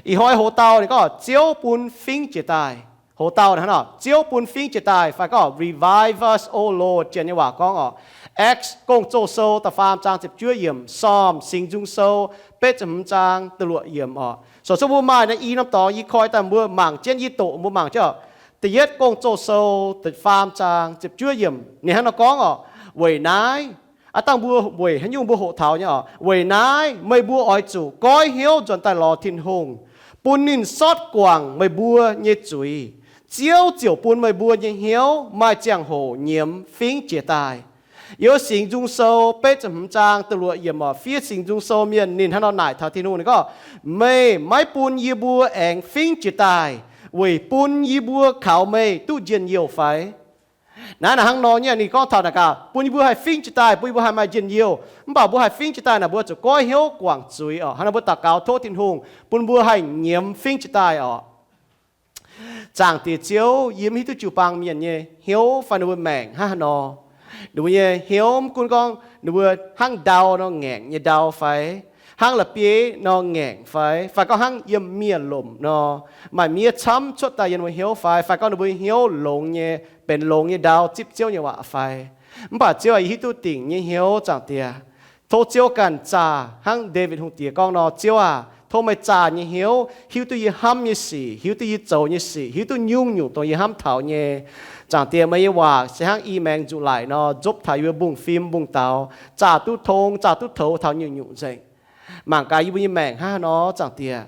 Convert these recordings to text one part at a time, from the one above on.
Ih hnoi hoz dauh ninh gorngv Ziouv bun fingx jiex daaih. Hoz dauh hnangv nor, Ziouv bun fingx jiex daaih, fai gorngv Revive us, O Lord, janx nyei waac gorngv oc. Acts, Gong-Zoh Sou da'faam zaang ziepc juov yiemc, Psalm, Singx Nzung Sou, betv ziepc hmz zaang da'luoqc yiemc oc. So, so mbuo maaih naaiv i norm dorngx yie koi daaih mbuo mangc jienv, yie doqc mbuo mangc jienv oc. Da'yietv Gong-Zoh Sou da'faam zaang ziepc juov yiemc ninh hnangv nor gorngv oc. Weic naaiv, aav dangh mbuo weic haaix nyungc mbuo hoqc taux nyei oc. Weic naaiv meih mbuo oix zuqc goiv hnyouv nzuonx daaih lorz Tin-Hungh, bun ninh sortv guangc meih mbuo nyei zuiz. Ziouv ziouc bun meih mbuo nyei hnyouv maaih ziangh hoc nyiemz fingx jiex daaih. Yiem Singx Nzung Sou betv ziepc hmz zaang da'luoqc yiemc oc, fiev Singx Nzung Sou mienh ninh hnangv nor naaic taux Tin-Hungh, ninh gorngv, Meih maiv bun yie mbuo aengx fingx jiex daaih weic bun yie mbuo kaux meih duqv njien-youh fai? Naaiv, naaiv hnangv nor nyei, ninh gorngv taux naaic gaax, bun yie mbuo haih fingx jiex daaih, bun yie mbuo haih maaih njien-youh. Mv baac mbuo haih fingx jiex daaih naaic, mbuo zuqc goiv hnyouv guangc zuiz oc. Hnangv naaic mbuo daux gaux tov Tin-Hungh bun mbuo haih nyiemz fingx jiex daaih oc. Zaangc Diex Ziouv, yie mv hiuv duqv jiu-baang mienh nyei hnyouv fai ninh mbuo maengc hnangv haaix nor. Ninh mbuo nyei hnyouv mv gunv gorngv ninh mbuo hnangv ndau nor ngaengc nyei ndau fai, hnangv la'bieiv nor ngaengc fai, fai gorngv hnangv yiem miev-lomc nor, maaih miev camv cuotv daaih yiem ninh mbuo hnyouv fai, fai gorngv ninh mbuo hnyouv longx nyei, benx longx nyei ndau zipv Ziouv nyei waac fai. Mv baac Ziouv aah, yie hiuv duqv dingc nyei hnyouv, Zaangc Diex. Tov Ziouv ganh zaah, hnangv Ndaawitv Hungh Diex gorngv nor, Ziouv aah, tov meih zaah nyei hnyouv, hiuv duqv yie hnamv nyei sic, hiuv duqv yie zoux nyei sic, hiuv duqv nyungc-nyungc dongh yie hnamv taux nyei. Zaangc Diex, meih nyei waac se hnangv i maengx nzuqc laic nor, nzopv taux yie mbuo mbungv-fim mbungv-daux, zaah duqv tong, zaah duqv toux taux nyungc-nyungc nzengc. Mangc gaax yie mbuo nyei maengc hnangv haaix nor, Zaangc Diex.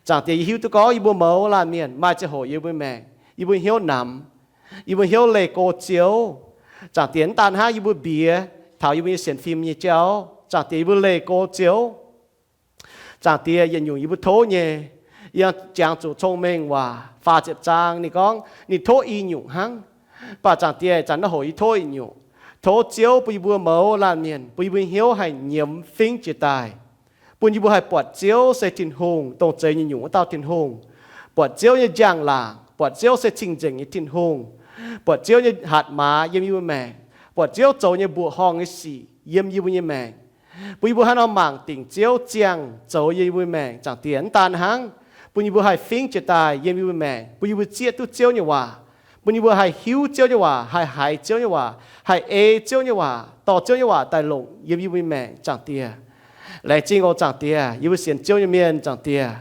Zaangc Diex, yie hiuv duqv gorngv yie mbuo mouz laanh mienh maaih ziangh hoc yie mbuo maengc, yie mbuo hnyouv namx, yie mbuo hnyouv leih go Ziouv. Zaangc Diex, mv daan hnangv yie mbuo mbiex taux yie mbuo nyei sienx fim nyei jauv, Zaangc Diex, yie mbuo leih go Ziouv. Zaangc Diex, yietc nyungc yie mbuo tov nyei, yie jangx zuqc Cong-Mengh Waac faah ziepc zaang ninh gorngv ninh tov i nyungc hnangv. Mv baac Zaangc Diex, zanc naaiv hoc yie tov i nyungc. Tov Ziouv bun yie mbuo mouz laanh mienh, bun yie mbuo hnyouv haih nyiemz fingx jiex daaih, bun yie mbuo haih buatc Ziouv se Tin-Hungh, dongh zeix nyungc-nyungc wuov dauh Tin-Hungh, buatc Ziouv nyei njang-laangc, buatc Ziouv se cing-nzengc nyei Tin-Hungh, buatc Ziouv nyei hatc maaz yiem yie mbuo maengc, buatc Ziouv zoux nyei mbuoqc horngh nyei sic yiem yie mbuo nyei maengc. Bun yie mbuo hnangv nor mangc dingc Ziouv ziangh zoux yiem yie mbuo maengc, Zaangc Diex. Mv daan hnangv, bun yie mbuo haih fingx jiex daaih yiem yie mbuo maengc, bun yie mbuo zieqv duqv Ziouv nyei waac, bun yie mbuo haih hiuv Ziouv nyei waac, haih haiz Ziouv nyei waac, haih ei Ziouv nyei waac, dorh Ziouv nyei waac daaih longc yiem yie mbuo nyei maengc, Zaangc Diex. Laengz zingh oc, Zaangc Diex. Yie mbuo sienx Ziouv nyei mienh, Zaangc Diex,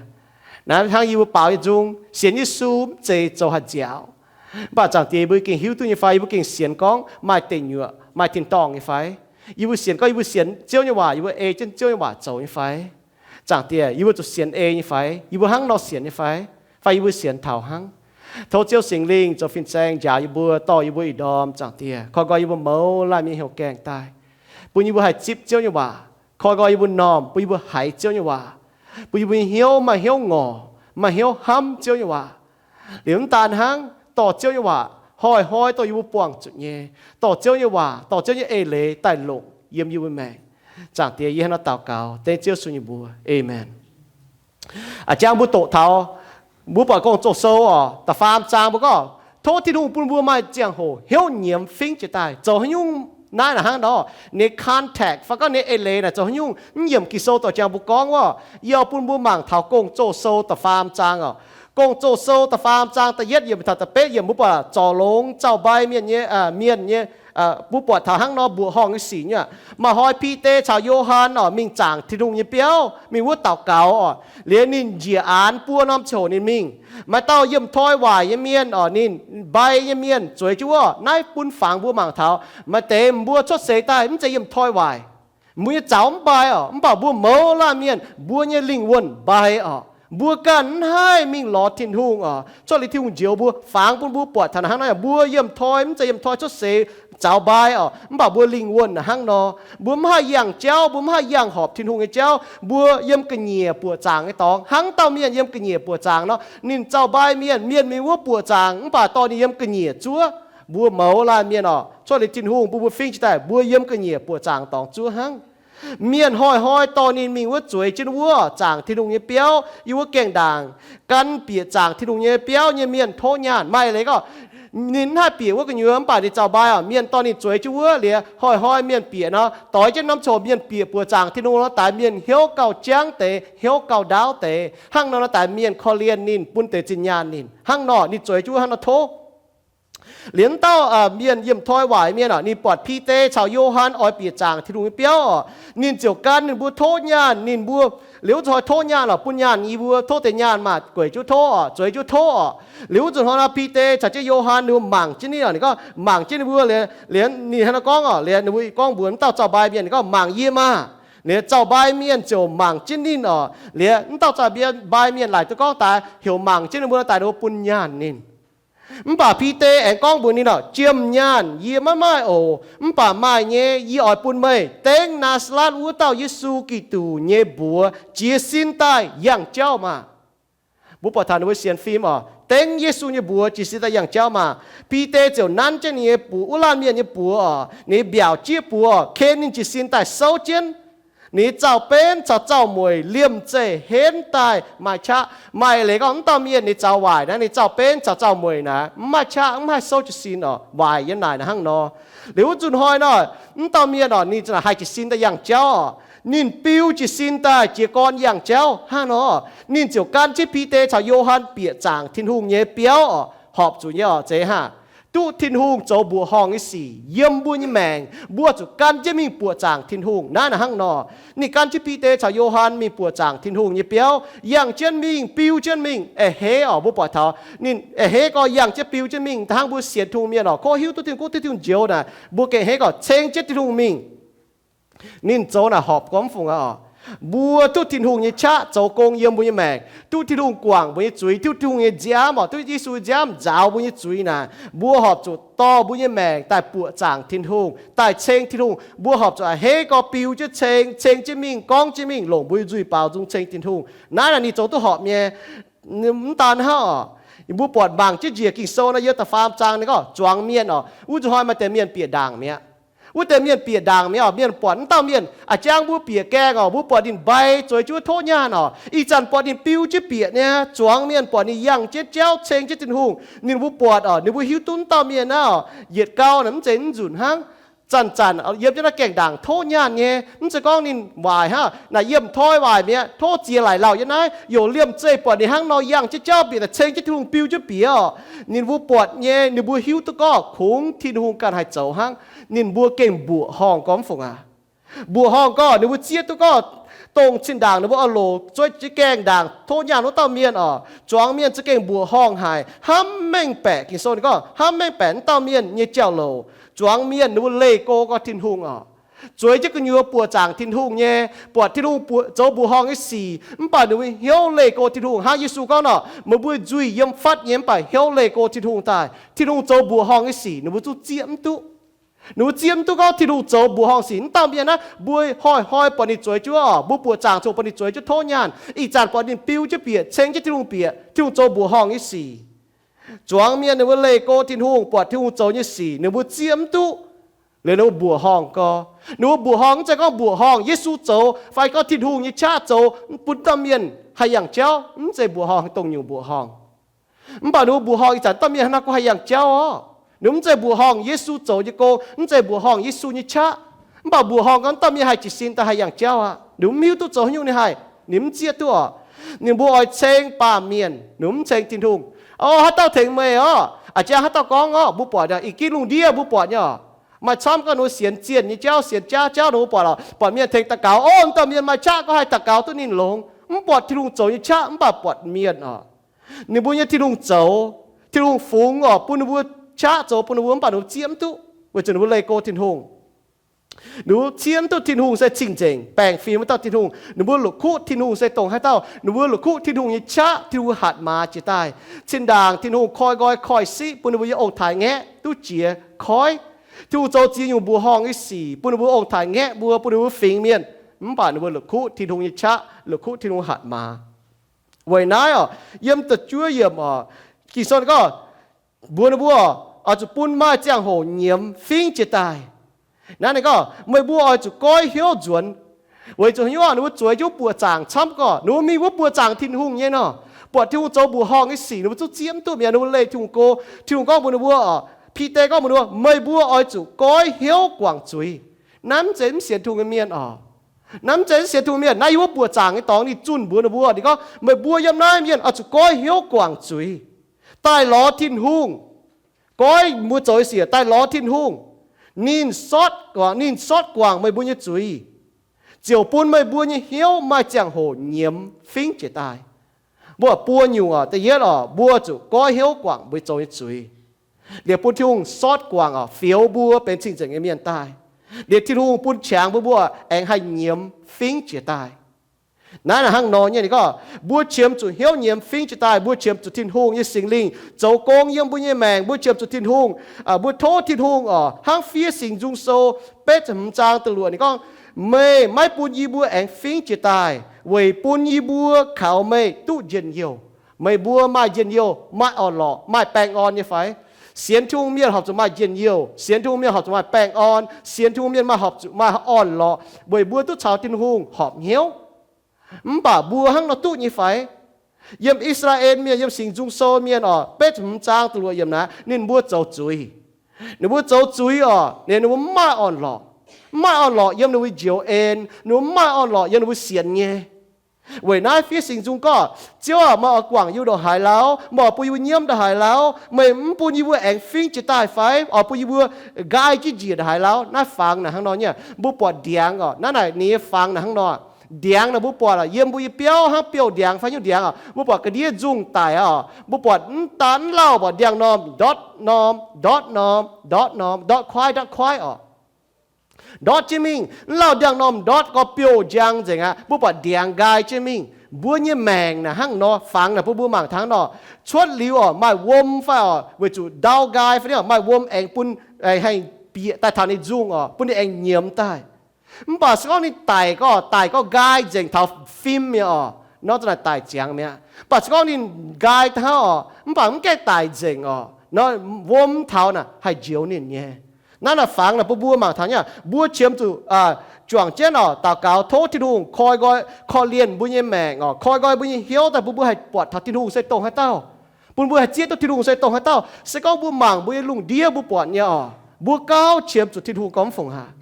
naaiv hnangv yie mbuo baaux nyei nzung, sienx Yesu mv zeiz zoux haih nziaauc. Mv baac Zaangc Diex, yie mbuo gengh hiuv duqv nyei fai? Yie mbuo gengh sienx gorngv maaih deic nyuoqc, maaih tin-dorngh nyei fai? Yie mbuo sienx gorngv yie mbuo sienx Ziouv nyei waac, yie mbuo ei jienv Ziouv nyei waac zoux nyei fai? Zaangc Diex, yie mbuo zuqc sienx ei nyei fai? Yie mbuo hnangv nor sienx nyei fai? Fai yie mbuo sienx taux hnangv? Tov Ziouv Singx Lingh zoux fin-saeng njaaux yie mbuo, dorh yie mbuo ih ndorm, Zaangc Diex. Koi nqoi yie mbuo mouz laanh mienh heuc gaengh daaih, bun yie mbuo haih zipv Ziouv nyei waac. Koi nqoi yie mbuo m'normh, bun yie mbuo haiz Ziouv nyei waac, bun yie mbuo nyei hnyouv maaih hnyouv ngorc, maaih hnyouv hnamv Ziouv nyei waac. Liuz mv daan hnangv, dorh Ziouv nyei waac hnoi-hnoi dorh yie mbuo buangh zuqc nyei, dorh Ziouv nyei waac, dorh Ziouv nyei eix leiz daaih longc yiem yie mbuo maengc. Zaangc Diex, yie hnangv nor daux gaux dengv Ziouv Yesu nyei mbuox. Aamen. A'jang mbuo doqc taux, mbuo buatc Gong-Zoh Sou oc, da'faam zaang mbuo gorngv, tov Tin-Hungh bun mbuo maaih ziangh hoc hnyouv nyiemz fingv jiez daaih. Zoux haaix nyungc naaiv naaic hnangv nor, ninh context fai gorngv ninh eix leiz naaic zoux haaix nyungc. Mv yiemc Ging-Sou dorh jangx mbuo gorngv wuov, yie bun mbuo mangc taux Gong-Zoh Sou da'faam zaang oc. Gong-Zoh Sou da'faam zaang da'yietv yiemc taux da'betv yiemc, mbuo buatc zorc longx zaux-mbai mienh nyei, mienh nyei, mbuo buatc taux hnangv nor mbuoqc horngh nyei sic nyei. Maaih hnoi Bide caux Yo^han oc mingh zaangc Tin-Hungh nyei biauv, mingh wuov daux gaux oc. Liuz ninh njiec aanx buo norm ziangh hoc ninh mingh. Maaih dauh yiemh toi waaic nyei mienh oc, ninh mbai nyei mienh zueiz jienv wuov. Naaiv bun fangx mbuo mangc taux maaih deix mbuo cuotv seix daaih mv zeiz yiemh toi waaic, mbuo nyei zaux mv mbai oc, mv baac mbuo mouz laanh mienh mbuo nyei lingh wuonh mbai oc. Mbuo ganh mv haih mingh lorz Tin-Hungh oc. Cuotv liuz Tin-Hungh njoux mbuo, fangx bun mbuo buatc taux hnangv naaiv, mbuo yiemh toi mv zeiz yiemh toi cuotv seix zaux mbai oc, mv baac mbuo lingh wuonh hnangv nor. Mbuo mv haih yangh jauv, mbuo mv haih yangh horpc Tin-Hungh nyei jauv. Mbuo yiem ga'nyiec buoqc zaangc nyei dorngx, hnangv dauh mienh yiem ga'nyiec buoqc zaangc nor. Ninh zaux mbai mienh, mienh mingh wuov buoqc zaangc, mv baac dorh ninh yiem ga'nyiec zuov. Mbuo mouz laanh mienh oc, cuotv liuz Tin-Hungh bun mbuo fingv jiez daaih, mbuo yiem ga'nyiec buoqc zaangc dorngx zuov hnangv. Mienh hnoi-hnoi dorh ninh mingh wuov zueiz jienv wuov zaangc Tin-Hungh nyei biauv, yiem wuov gaengh ndaangc, gan bieqc zaangc Tin-Hungh nyei biauv nyei mienh tov nyaanh. Maaih leiz gorngv Ninh mv haih bieqc wuov gu'nyuoz mv baac ninh zaux mbai oc. Mienh dorh ninh zueiz jienv wuov liuz, hnoi-hnoi mienh bieqc nor, doix jienv norm coc mienh bieqc buoqc zaangc Tin-Hungh nor, daaix mienh hnyouv gauh jangv deix, hnyouv gauh ndaauv deix. Hnangv nor, daaix mienh korv-lienh ninh, bun deix zinh nyaanh ninh. Hnangv nor ninh zueiz jienv wuov hnangv nor tov. Liuz wuov dauh mienh yiemh toi waaic mienh oc, ninh buatc Bide caux Yo^han oix bieqc zaangc Tin-Hungh nyei biauv oc, ninh ziouc gan ninh mbuo tov nyaanh ninh mbuo. Liuz wuov zuqc hnoi tov nyaanh oc, bun nyaanh yie mbuo, tov deix nyaanh maah, gueic jienv tov oc, zueiz jienv tov oc. Liuz wuov zuqc hnoi nor Bide caux jienv Yo^han ninh mbuo mangc jienv ninh oc, ninh gorngv mangc jienv ninh mbuo liuz, liuz ninh hnangv nor gorngv oc, liuz ninh mbuo gorngv mbuox wuov dauh zaux mbai mienh, ninh gorngv, Mangc yie maah! Liuz zaux mbai mienh ziouc mangc jienv ninh oc. Liuz wuov dauh zaux mbai mienh laaic duqv gorngv daaih heuc mangc jienv ninh mbuo nor daaih ninh mbuo bun nyaanh ninh. Mv baac Bide aengx gorngv mbuox ninh oc, Jiem nyaanh yie maiv maaih oc, mv baac maaih nyei yie oix bun meih. Dengv Naa^saa^letv wuov dauh Yesu Giduc nyei mbuox jiez sin daaih yangh jauv maah! Mbuo buatc taux ninh mbuo sienx fim oc, dengv Yesu nyei mbuox jiez sin daaih yangh jauv maah! Bide ziouc nanv jienv ninh nyei buoz, wuov laanh mienh nyei buoz oc, ninh mbiaauc jieqv buoz oc, ken ninh jiez sin daaih souv jienv. Ninh nyei zaux-benv caux zaux-mueic liemh zeih henv daaih maaih qaqv. Maaih leiz gorngv wuov dauh mienh ninh zaux waaic naaiv, ninh zaux-benv caux zaux-mueic naaic mv maaih qaqv, mv haih souv jiez sin oc, waaic yiem naaic naaic hnangv nor. Liuz wuov zuqc hnoi nor, wuov dauh mienh oc, ninh ziouc haih jiez sin daaih yangh jauv oc. Ninh biu jiez sin daaih jiez gorn yangh jauv hnangv nor, ninh ziouc gan jienv Bide caux Yo^han bieqc zaangc Tin-Hungh nyei biauv oc, horpc zuqc nyei oc, zeiz hnangv. Duqv Tin-Hungh zoux mbuoqc horngh nyei sic yiem mbuo nyei maengc, mbuo zuqc gan jienv mingh buoqc zaangc Tin-Hungh. Naaiv naaic hnangv nor, ninh gan jienv Bide caux Yo^han mingh buoqc zaangc Tin-Hungh nyei biauv, yangh jienv mingh, biu jienv mingh, a'hneiv oc. Mbuo buatc taux ninh a'hneiv gorx yangh jienv biu jienv mingh. Hnangv mbuo sienx Tin-Hungh mienh oc, kov hiuv duqv Tin-Hungh, gunv duqv Tin-Hungh njoux naaic, mbuo gengh a'hneiv gorx ceng jienv Tin-Hungh mingh. Ninh zoux naaic horpc gormx fungc aqv oc. Mbuo duqv Tin-Hungh nyei qaqv zoux gong yiem mbuo nyei maengc, duqv Tin-Hungh guangc mbuo nyei zuiz, duqv Tin-Hungh nyei nziaamv oc, duqv Yesu nziaamv nzaaux mbuo nyei zuiz naaic, mbuo horpc zuqc dorh mbuo nyei maengc daaih buoqc zaangc Tin-Hungh, daaih ceng Tin-Hungh. Mbuo horpc zuqc a'hneiv gorx biu jienv ceng, ceng jienv mingh, gorngv jienv mingh, longc mbuo nyei nzuih baaux nzung ceng Tin-Hungh. Naaiv naaic ninh zoux duqv horpc nyei. Mv daan hnangv oc, mbuo buatc mangc jienv njiec Ging-Sou nor, yiem da'faam zaang ninh gorngv zuangx mienh oc, wuov zuqc hnoi maaih deix mienh bieqc ndaangc mi'aqv. Wuov deix mienh bieqc ndaangc mi'aqv oc. Mienh buatc wuov dauh mienh, a'jang mbuo bieqc gaengh oc, mbuo buatc ninh mbai zueiz jienv wuov tov nyaanh oc. Ih zanc buatc ninh biu jienv bieqc niaa, zuangx mienh buatc ninh yangh jienv jauv ceng jienv Tin-Hungh, ninh mbuo buatc oc, ninh mbuo hiuv duqv wuov dauh mienh naaiv oc, yietc gau naaic mv zeiz mv nzunc hnangv. Zanc-zanc yiem jienv naaiv gaengh ndaangc tov nyaanh nyei, mv zeiz gorngv ninh waaic hnangv. Naaic yiem toi waaic mi'aqv, tov ziex laaic lauh yiem naaiv, youc liemh zeih buatc ninh hnangv nor yangh jienv jauv bieqc naaic ceng jienv Tin-Hungh biu jienv bieqc oc. Ninh mbuo buatc nyei, ninh mbuo hiuv duqv gorngv kungx Tin-Hungh ganh haih zoux hnangv. Ninh mbuo gengh mbuoqc horngh gormx fungc aqv. Mbuoqc horngh gorngv ninh mbuo zieqv duqv gorngv dongh zinh ndaangc ninh mbuo oix loc zueiz jienv gaengh ndaangc tov nyaanh wuov dauh mienh oc, zuangx mienh za'gengh mbuoqc horngh haic, hnamv mengh baeqc. Ging-Sou ninh gorngv hnamv mengh baeqc wuov dauh mienh nyei jauv-louc. Zuangx mienh ninh mbuo leih go gorngv Tin-Hungh oc, zueiz jienv gu'nyuoz buoqc zaangc Tin-Hungh nyei, buatc Tin-Hungh zoux mbuoqc horngh nyei sic, mv baac ninh mbuo hnyouv leih go Tin-Hungh. Hnangv Yesu gorngv nor, meih mbuo nzuih yiem fatv nyei, mv baac hnyouv leih go Tin-Hungh daaih. Tin-Hungh zoux mbuoqc horngh nyei sic ninh mbuo zungv zieqv mv duqv. Ninh mbuo zieqv mv duqv gorngv Tin-Hungh zoux mbuoqc horngh sic. Wuov dauh mienh naaiv mbuo hnoi-hnoi buatc ninh zueiz jienv oc, mbuo buoqc zaangc ziouc buatc ninh zueiz jienv tov nyaanh. Ih zanc buatc ninh biu jienv bieqc, ceng jienv Tin-Hungh bieqc, Tin-Hungh zoux mbuoqc horngh nyei sic. Zuangx mienh ninh mbuo leih go Tin-Hungh, buatc Tin-Hungh zoux nyei sic ninh mbuo zieqv mv duqv. Liuz ninh mbuo mbuoqc horngh gorx. Ninh mbuo mbuoqc horngh mv zeiz gorngv mbuoqc horngh Yesu zoux fai gorngv Tin-Hungh nyei qaqv zoux bun dauh mienh haih yangh jauv, mv zeiz mbuoqc horngh dongh nyungc mbuoqc horngh. Mv baac ninh mbuo mbuoqc horngh ih zanc dauh mienh hnangv naaiv gorngv haih yangh jauv oc. Ninh mv zeiz mbuoqc horngh Yesu zoux nyei gong, mv zeiz mbuoqc horngh Yesu nyei qaqv. Mv baac mbuoqc horngh gorngv dauh mienh haih jiez sin daaih haih yangh jauv aqv. Ninh mv hiuv duqv zoux haaix nyungc ninh haih, ninh mv zieqv duqv oc. Ninh mbuo oix ceng baamh mienh, ninh mv ceng Tin-Hungh. O, haaix dauh tengx meih oc? A'jang haaix dauh gorngv oc? Mbuo buatc nyei, ih gin lungh ndiev mbuo buatc nyei oc. Maaih camv gorngv ninh mbuo sienx zienh nyei jauv, sienx jaav jauv, ninh mbuo buatc oc, buatc mienh tengx daux gaux, o, dauh mienh maaih qaqv gorngv haih daux gaux duqv ninh longx. Mv buatc Tin-Hungh zoux nyei qaqv, mv baac buatc mienh oc, ninh mbuo nyei Tin-Hungh zoux, Tin-Hungh fungx oc, bun ninh mbuo qaqv zoux bun ninh mbuo, mv baac ninh mbuo zieqv mv duqv, weic zuqc ninh mbuo leih go Tin-Hungh. Ninh mbuo zieqv mv duqv Tin-Hungh se cing-nzengc, baengh fim wuov dauh Tin-Hungh. Ninh mbuo la'kuqv Tin-Hungh se dongh haaix dauh. Ninh mbuo la'kuqv Tin-Hungh nyei qaqv, Tin-Hungh hatc maaz jiex daaih. Zinh ndaangc Tin-Hungh koi nqoi koi siqv bun ninh mbuo nyei ong-taaix-ngaeqv duqv jiex koiv. Tin-Hungh zoux ziex nyungc mbuoqc horngh nyei sic bun ninh mbuo ong-taaix-ngaeqv mbuo, bun ninh mbuo fingx mienh, mv baac ninh mbuo la'kuqv Tin-Hungh nyei qaqv, la'kuqv Tin-Hungh hatc maaz. Weic naaiv oc, yiem da'juov yiemc oc, Ging-Sou gorngv, mbuox ninh mbuo oix zuqc bun maaih ziangh hoc nyiemz fingv jiex daaih. Naaiv ninh gorngv, meih mbuo oix zuqc goiv hnyouv nzuonx. Weic zuqc hnyouv ninh mbuo zueiz jienv buoqc zaangc camv gorqv, ninh mbuo mingh wuov buoqc zaangc Tin-Hungh nyei nor, buatc Tin-Hungh zoux mbuoqc horngh nyei sic, ninh mbuo zungv zieqv mv duqv mi'aqv, ninh mbuo leih Tin-Hungh go. Tin-Hungh gorngv mbuox ninh mbuo oc, Bide gorngv mbuox ninh mbuo, meih mbuo oix zuqc goiv hnyouv guangc zuiz. Naaiv mv zeiz mv sienx Tin-Hungh nyei mienh oc. Naaiv mv zeiz mv sienx Tin-Hungh mienh. Naaiv yiem wuov buoqc zaangc nyei dorngx ninh zunh mbuox ninh mbuo, ninh gorngv, meih mbuo yiem naaiv mienh oix zuqc goiv hnyouv guangc zuiz, daaih lorz Tin-Hungh, goiv mbuo zoux nyei sic, daaih lorz Tin-Hungh. Ninh sortv, ninh sortv guangc meih mbuo nyei zuiz, ziouc bun meih mbuo nyei hnyouv maaih ziangh hoc nyiemz fingv jiez daaih. Mbuo buo nyungc oc. Da'yietv oc, mbuo zuqc goiv hnyouv guangc mbuo zoux nyei zuiz, liepc bun Tin-Hungh sortv guangc oc, fioux mbuo benx cing-nzengc nyei mienh daaih. Liepc Tin-Hungh bun qangx bun mbuo aengx haih nyiemz fingv jiez daaih. Naaiv naaic hnangv nor nyei, ninh gorngv mbuo qiemx zuqc hnyouv nyiemz fingv jiez daaih, mbuo qiemx zuqc Tin-Hungh nyei Singx Lingh zoux gong yiem mbuo nyei maengc, mbuo qiemx zuqc Tin-Hungh, mbuo tov Tin-Hungh oc. Hnangv Fiev Singx Nzung Sou betv ziepc hmz zaang da'luoqc ninh gorngv, meih maiv bun yie mbuo aengx fingv jiez daaih weic bun yie mbuo kaux meih duqv njien-youh. Meih mbuo maaih njien-youh, maaih orn-lorqc, maaih baengh orn nyei fai? Sienx Tin-Hungh mienh horpc zuqc maaih njien-youh. Sienx Tin-Hungh mienh horpc zuqc maaih baengh orn. Sienx Tin-Hungh mienh maaih horpc zuqc maaih orn-lorqc weic mbuo duqv caux Tin-Hungh horpc hnyouv. Mv baac mbuo hnangv nor duqv nyei fai? Yiem I^saa^laa^en Mienh, yiem Singx Nzung Sou mienh oc, betv ziepc hmz zaang da'luoqc yiemc naaiv, ninh mbuo zoux zuiz. Ninh mbuo zoux zuiz oc, ninh mbuo mv maaih orn-lorqc. Mv maaih orn-lorqc yiem ninh mbuo njoux en, ninh mbuo mv maaih orn-lorqc yiem ninh mbuo sienx nyei. Weic naaiv Fiev Singx Nzung gorngv, Ziouv aac, meih oix guangc yie mbuo ndongc haaix lauh? Meih oix bun yie mbuo nyiemv ndongc haaix lauh? Meih mv bun yie mbuo aengx fingv jiez daaih fai? Oix bun yie mbuo nqaai jienv njiec ndongc haaix lauh? Naaiv fangx naaic hnangv nor nyei. Mbuo buatc ndiangx oc, naaiv naaic ninh nyei fangx naaic hnangv nor. Ndiangx naaic mbuo buatc yiem mbuo nyei biauv hnangv biouv ndiangx fai nyungc ndiangx oc, mbuo buatc ga'ndiev nzungh daic oc, mbuo buatc mv daan mv lauh buatc ndiangx-normh ndortv norm ndortv norm ndortv norm ndortv kuaaiv ndortv kuaaiv oc. Ndortv jienv mingh, mv lauh ndiangx-normh ndortv gorx biouv njang nzengc aqv. Mbuo buatc ndiangx nqaai jienv mingh. Mbuo nyei maengc naaic hnangv nor, fangx naaic bun mbuo mangc taux hnangv nor. Cuotv liuz oc, maaih wuom fai oc, weic zuqc ndau nqaai fai ni oc, maaih wuom aengx bun, aengx haih bieqc daaih taux ninh nzungh oc, bun ninh aengx nyiemz daaih. Mv baac se gorngv ninh daic gorngv, daic gorngv nqaai nzengc taux fim mi'aqv oc, nor za'naaic daic ziangx mi'aqv. Mv baac se gorngv ninh nqaai daaih hnangv oc, mv baac mv gaengh daic nzengc oc, nor wuom taux naaic haih njoux ninh nyei. Naaiv naaic fangx naaic bun mbuo mangc taux nyei, mbuo qiemx zuqc juangc jienv oc, daux gaux tov Tin-Hungh koi nqoi, korv-lienh mbuo nyei maengc oc, koi nqoi mbuo nyei hnyouv daaih bun mbuo haih buatc taux Tin-Hungh se dongh haaix dauh, bun mbuo haih zieqv duqv Tin-Hungh se dongh haaix dauh. Se gorngv mbuo mangc mbuo nyei lungh ndiev mbuo buatc nyei oc, mbuo gauh qiemx zuqc Tin-Hungh gorngv mv fungc haic.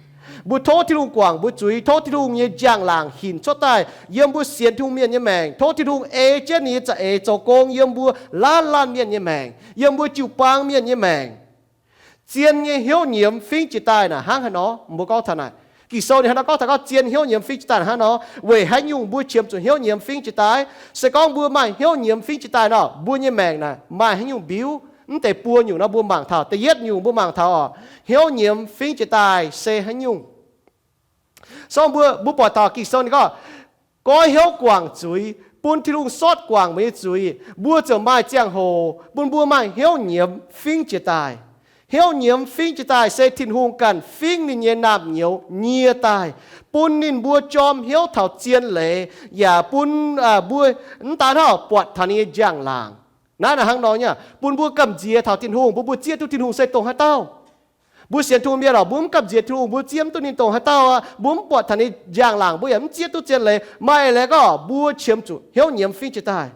Mbuo tov Tin-Hungh guangc mbuo zuiz, tov Tin-Hungh nyei njang-laangc hinc cuotv daaih yiem mbuo sienx Tin-Hungh mienh nyei maengc, tov Tin-Hungh ei jienv ninh nyei za'eix zoux gong yiem mbuo laanh laanh mienh nyei maengc, yiem mbuo jiu-baang mienh nyei maengc. Zien nyei hnyouv nyiemz fingv jiez daaih naaic hnangv haaix nor? Mbuo gorngv taux naaic, Ging-Sou ninh hnangv nor gorngv taux gorngv zien hnyouv nyiemz fingv jiez daaih hnangv nor. Weic haaix nyungc mbuo qiemx zuqc hnyouv nyiemz fingv jiez daaih? Se gorngv mbuo maaih hnyouv nyiemz fingv jiez daaih nor, mbuo nyei maengc naaic maaih haaix nyungc mbiuv? Mv deix buo nyungc nor mbuo mangc taux. Da'yietv nyungc mbuo mangc taux oc, hnyouv nyiemz fingv jiez daaih se haaix nyungc. So mbuo, mbuo buatc taux Ging-Sou ninh gorngv, goiv hnyouv guangc zuiz, bun Tin-Hungh sortv guangc mbuo nyei zuiz, mbuo ziouc maaih ziangh hoc bun mbuo maaih hnyouv nyiemz fingv jiez daaih. Hnyouv nyiemz fingv jiez daaih se Tin-Hungh ganh fingv ninh nyei naamh nyouz nyie daaih, bun ninh mbuo jorm hnyouv taux zien leiz, yaac bun mbuo mv daan hnangv buatc taux ninh nyei njang-laangc. Naaiv naaic hnangv nor nyei, bun mbuo gamh nziex taux Tin-Hungh, bun mbuo zieqv duqv Tin-Hungh se dongh haaix dauh. Mbuo sienx Tin-Hungh mienh oc, mbuo mv gamh nziex Tin-Hungh, mbuo zieqv mv duqv ninh dongh haaix dauh aqv. Mbuo mv buatc taux ninh njang-laangc, mbuo yaac mv zieqv duqv zien leiz. Maaih leiz gorngv mbuo qiemx zuqc hnyouv nyiemz fingv jiez daaih.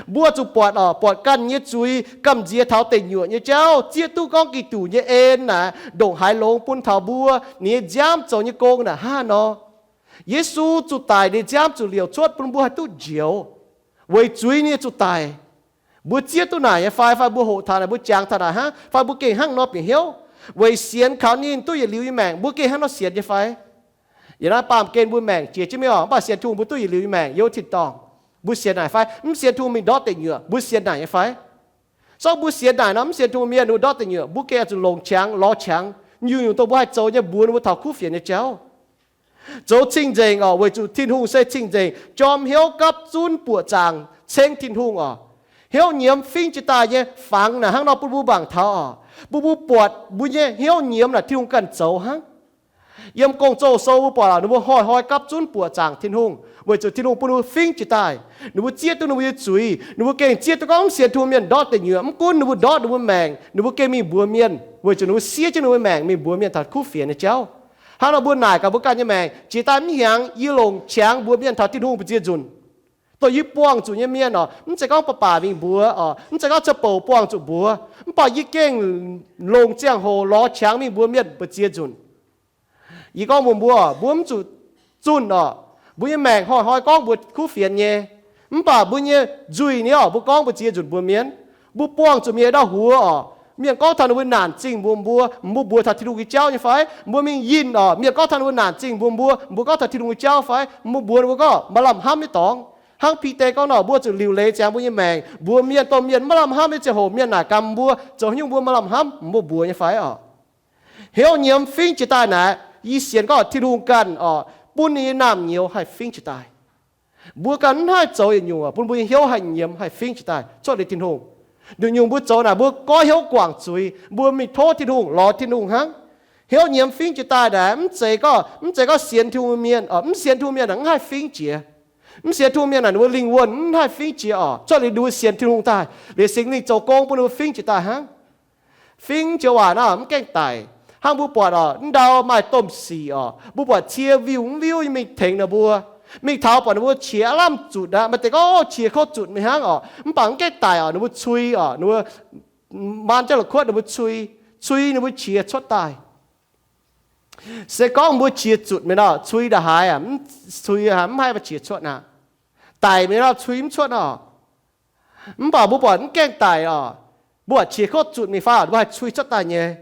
Mbuo zuqc buatc oc, buatc ganh nyei zuiz, gamh nziex taux deic nyuoqc nyei jauv, zieqv duqv gorngv Giduc nyei en naaic ndongc haaix longx bun taux mbuo, ninh nyei nziaamv zoux nyei gong naaic hnangv nor. Yesu zuqc daic, ninh nziaamv zuqc liouc cuotv bun mbuo haih duqv njoux. Weic zuiz ninh zuqc daic. Mbuo zieqv duqv naaic nyei fai? Fai mbuo hoqc taux naaic, mbuo jangx taux naaic hnangv? Fai mbuo gengh hnangv nor bieqc hnyouv? Weic sienx kaux ninh duqv yietc liuz nyei maengc, mbuo gengh hnangv nor sienx nyei fai? Yiem naaiv baamh gen mbuo maengc jiex jienv mingh oc, mv baac sienx Tin-Hungh mbuo duqv yietc liuz nyei maengc, yiem wuov tin-dorngh. Mbuo sienx naaic fai? Mv sienx Tin-Hungh mingh ndortv deic nyuoqc, mbuo sienx naaic nyei fai? So mbuo sienx naaic nor, mv sienx Tin-Hungh mienh mbuo ndortv deic nyuoqc, mbuo gengh oix zuqc longc qangx lorz qangx nyungc-nyungc dongh mbuo haih zoux nyei mbuox ninh mbuo taux kuv fienx nyei jauv. Zoux cing-nzengc oc, weic zuqc Tin-Hungh se cing-nzengc, jorm hnyouv gapv zunv buoqc zaangc ceng Tin-Hungh oc. Hnyouv nyiemz fingv jiez daaih nyei fangx naaic hnangv nor bun mbuo mangc taux oc. Bun mbuo buatc mbuo nyei hnyouv nyiemz naaic Tin-Hungh ganh zoux hnangv. Yiem Gong-Zoh sou mbuo buatc oc, ninh mbuo hnoi-hnoi gapv zunv buoqc zaangc Tin-Hungh weic zuqc Tin-Hungh bun ninh mbuo fingv jiez daaih. Ninh mbuo zieqv duqv ninh mbuo nyei zuiz. Ninh mbuo gengh zieqv duqv gorngv mv sienx Tin-Hungh mienh ndortv deic nyuoqc. Mv gunv ninh mbuo ndortv ninh mbuo maengc, ninh mbuo gengh mingh mbuox mienh, weic zuqc ninh mbuo siev jienv ninh mbuo maengc mingh mbuox mienh taux kuv fienx nyei jauv. Hnangv nor mbuo naaic gaax mbuo ganh nyei maengc, jiex daaih mv hiaangx yie longc qangx mbuox mienh taux Tin-Hungh mbu'ziex nzunc. Dongh yie buangh zuqc nyei mienh oc, mv zeiz gorngv baac baac mingh mbuox oc, mv zeiz gorngv ca'bouc buangh zuqc mbuox, mv baac yie gengh longc ziangh hoc lorz qangx mingh mbuox mienh mbu'ziex nzunc. Yie gorngv mbuox mbuo, mbuo mv zuqc zunh oc. Mbuo nyei maengc hnoi-hnoi gorngv mbuo kuv fienx nyei, mv baac mbuo nyei nzuih ni oc, mbuo gorngv mbu'ziex nzunc mbuox mienh. Mbuo buangh zuqc mienh ndau huox oc, mienh gorngv taux ninh mbuo naanc zingh mbuox mbuo, mbuo mbuox taux Tin-Hungh nyei jauv nyei fai? Mbuo mingh yinh oc, mienh gorngv taux ninh mbuo naanc zingh mbuox mbuo, mbuo gorngv taux Tin-Hungh nyei jauv fai? Mbuo mbuox ninh mbuo gorngv maaih lamh hnamv nyei dorngx. Hnangv Bide gorngv nor, mbuo zuqc liuc leiz ziangx mbuo nyei maengc mbuox mienh, dongh mienh maiv lamh hnamv nyei ziangh hoc, mienh naaic ganh mbuo, zoux haaix nyungc mbuo maaih lamh hnamv, mbuo mbuox nyei fai oc? Hnyouv nyiemz fingv jiex daaih naaic, yie sienx gorngv Tin-Hungh ganh oc, bun ninh nyei naamh nyouz haih fingv jiex daaih. Mbuo ganh mv haih zoux yietc nyungc oc, bun mbuo nyei hnyouv haih nyiemz haih fingv jiex daaih cuotv liuz Tin-Hungh. Nduqc nyungc mbuo zoux naaic mbuo goiv hnyouv guangc zuiz, mbuo mingh tov Tin-Hungh, lorz Tin-Hungh hnangv. Hnyouv nyiemz fingv jiex daaih naaic mv zeiz gorngv, mv zeiz gorngv sienx Tin-Hungh mienh oc, mv sienx Tin-Hungh mienh naaic mv haih fingv jiex. Mv sienx Tin-Hungh mienh naaic ninh mbuo lingh wuonh mv haih fingv jiex oc, cuotv liuz ninh mbuo sienx Tin-Hungh daaih, liuz Singx Lingh zoux gong bun ninh mbuo fingv jiex daaih hnangv. Fingv jiex waac naaic mv gaengh daic. Hnangv mbuo buatc oc, mv ndau maaih domh sic oc, mbuo buatc cie viuh mv viuv nyei mingh tengx ninh mbuo, mingh taux buatc ninh mbuo qiex aav lamh zutc aqv. Maaih deix gorngv, Ov, qiex kouv zutc mingh hnangv oc. Mv baac mv gaengh daic oc, ninh mbuo cui oc, ninh mbuo maan jienv la'kuotv ninh mbuo cui, cui ninh mbuo qiex cuotv daaih. Se gorngv mbuo qiex zutc mingh nor, cui nda'haaix, cui mv haih qiex cuotv aqv. Daic mingh nor, cui mv cuotv oc. Mv baac mbuo buatc mv gaengh daic oc, mbuo buatc qiex kouv zutc mingh fai oc, mbuo haih cui cuotv daaih nyei.